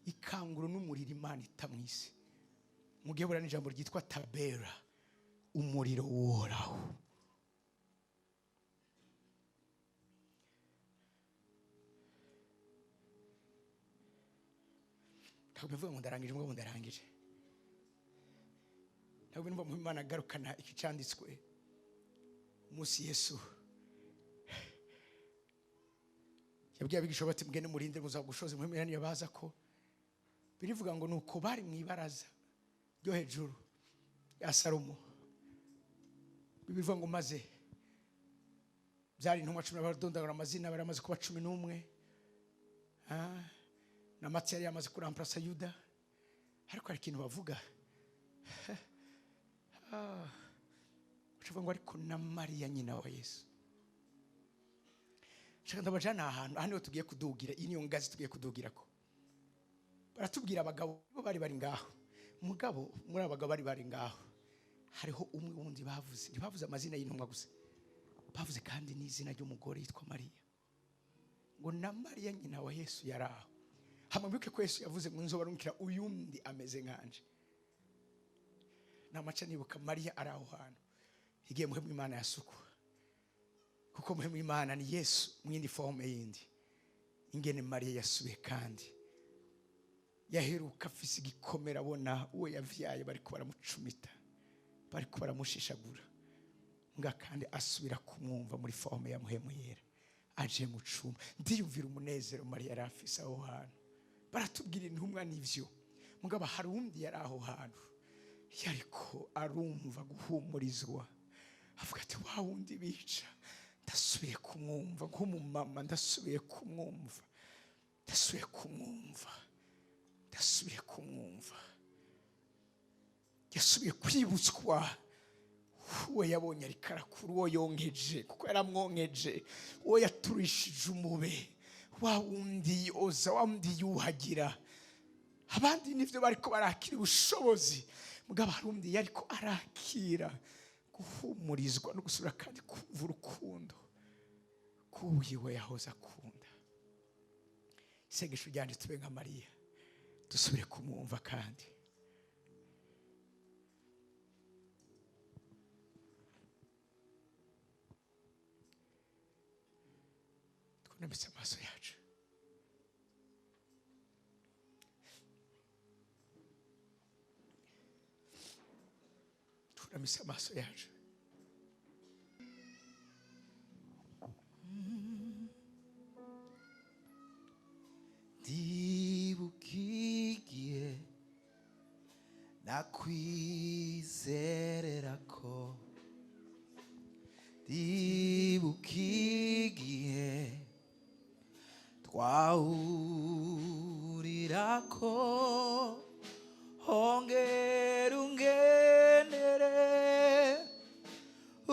Ikanguro n'umuriro Imana ita mu isi. Mu gihe buriya n'ijambo ryitwa tabera, umuriro woraho. Ntabwo bivuga ngo ndarangije, mugabo ndarangije. Ntabwo numva mu Imana agarukana iki cyanditswe umunsi Yesu yabwiye abigisha bati mugende murinde muzagushoze muhemera niyo baza ko birivuga ngo nuko bari mu ibaraza ryo hejuru ya Salomo. Bivuga ngo maze byari intumwa 10 baradondagura amazina, bari bamaze kuba 11, na Matiya yari yamaze kuramplasa Yuda. Ariko hari ikintu bavuga, bavuga ngo ariko na Mariya nyina wa Yesu. Shaka ndabajana ahantu, aha niho tugiye kudugira, iyi niyo ngazi tugiye kudugira ko baratubwira abagabo bo bari bari ngaho. Mugabo muri abo bagabo bari bari ngaho hariho umwe wundi bavuze, ntibavuze amazina y'intumwa gusa, bavuze kandi n'izina ry'umugore yitwa Mariya. Ngo na Mariya nyina wa Yesu yari aho. Hama mwibuke ko Yesu yavuze ngo nzobarungikira uyundi ameze nkanje. Namaca nibuka Mariya ari aho hantu igihe muhemu Imana yasukwa, kuko muhemu Imana ni Yesu mu yindi forme yindi. Ingene Mariya yasubiye kandi yaheruka afise igikomere, abona uwo yavyaye bariko baramucumita, bariko baramushishagura, nga kandi asubira kumwumva muri forme ya muhemu yera aje mu cumba. Ndiyumvira umunezero Mariya yari afise aho hantu. Baratubwira intumwa n'ivyo, mugabo hari undi yari aho hantu yariko arumva guhumurizwa, avuga ati wa wundi bica ndasubiye kumwumva nk'umumama, ndasubiye kumwumva, ndasubiye kumwumva, ndasubiye kumwumva. Yasubiye kwibutswa uwo yabonye ariko arakura, uwo yonkeje kuko yaramwonkeje, uwo yaturishije umube, wa wundi yoza, wa wundi yuhagira. Abandi nivyo bariko barakira ubushobozi, mugabo hari undi yariko arakira guhumurizwa no gusubira kandi kumva urukundo kuwiwe yahoze akunda. Isengesho ryanje, tube nka Mariya, dusubire kumwumva kandi. Twunamitse amaso yacu. Twunamitse amaso yacu. Ndibuka igihe nakwizerera ko, ndibuka igihe twahurira ko, hongera ungenere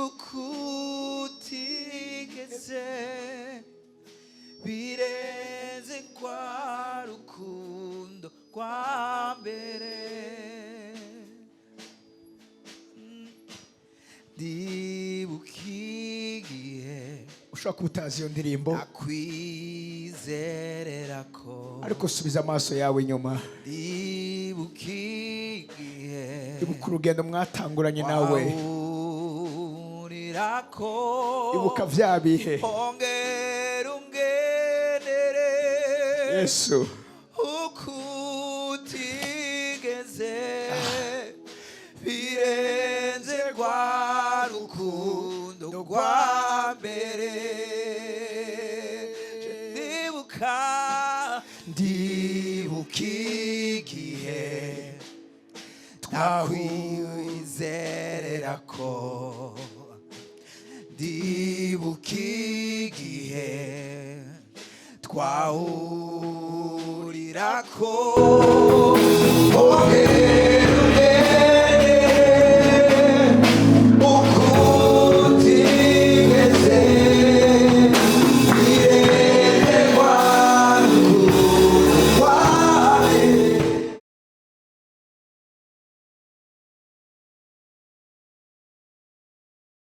uko utigeze, birenze kwa rukundo rwa mbere. Ndibuka igihe Ushobora kuba utazi iyo ndirimbo, nakwizerera ko, ariko subiza amaso yawe inyuma, ndibuka igihe ibuka urugendo mwatanguranye nawe, twahurira ko, ibuka vya bihe. Ongera ungenere Yesu, uko utigeze, birenze rwa rukundo rwa mbere. Ndibuka, ndibuka igihe twakwizerera ko, ndibuka igihe twahurira ko.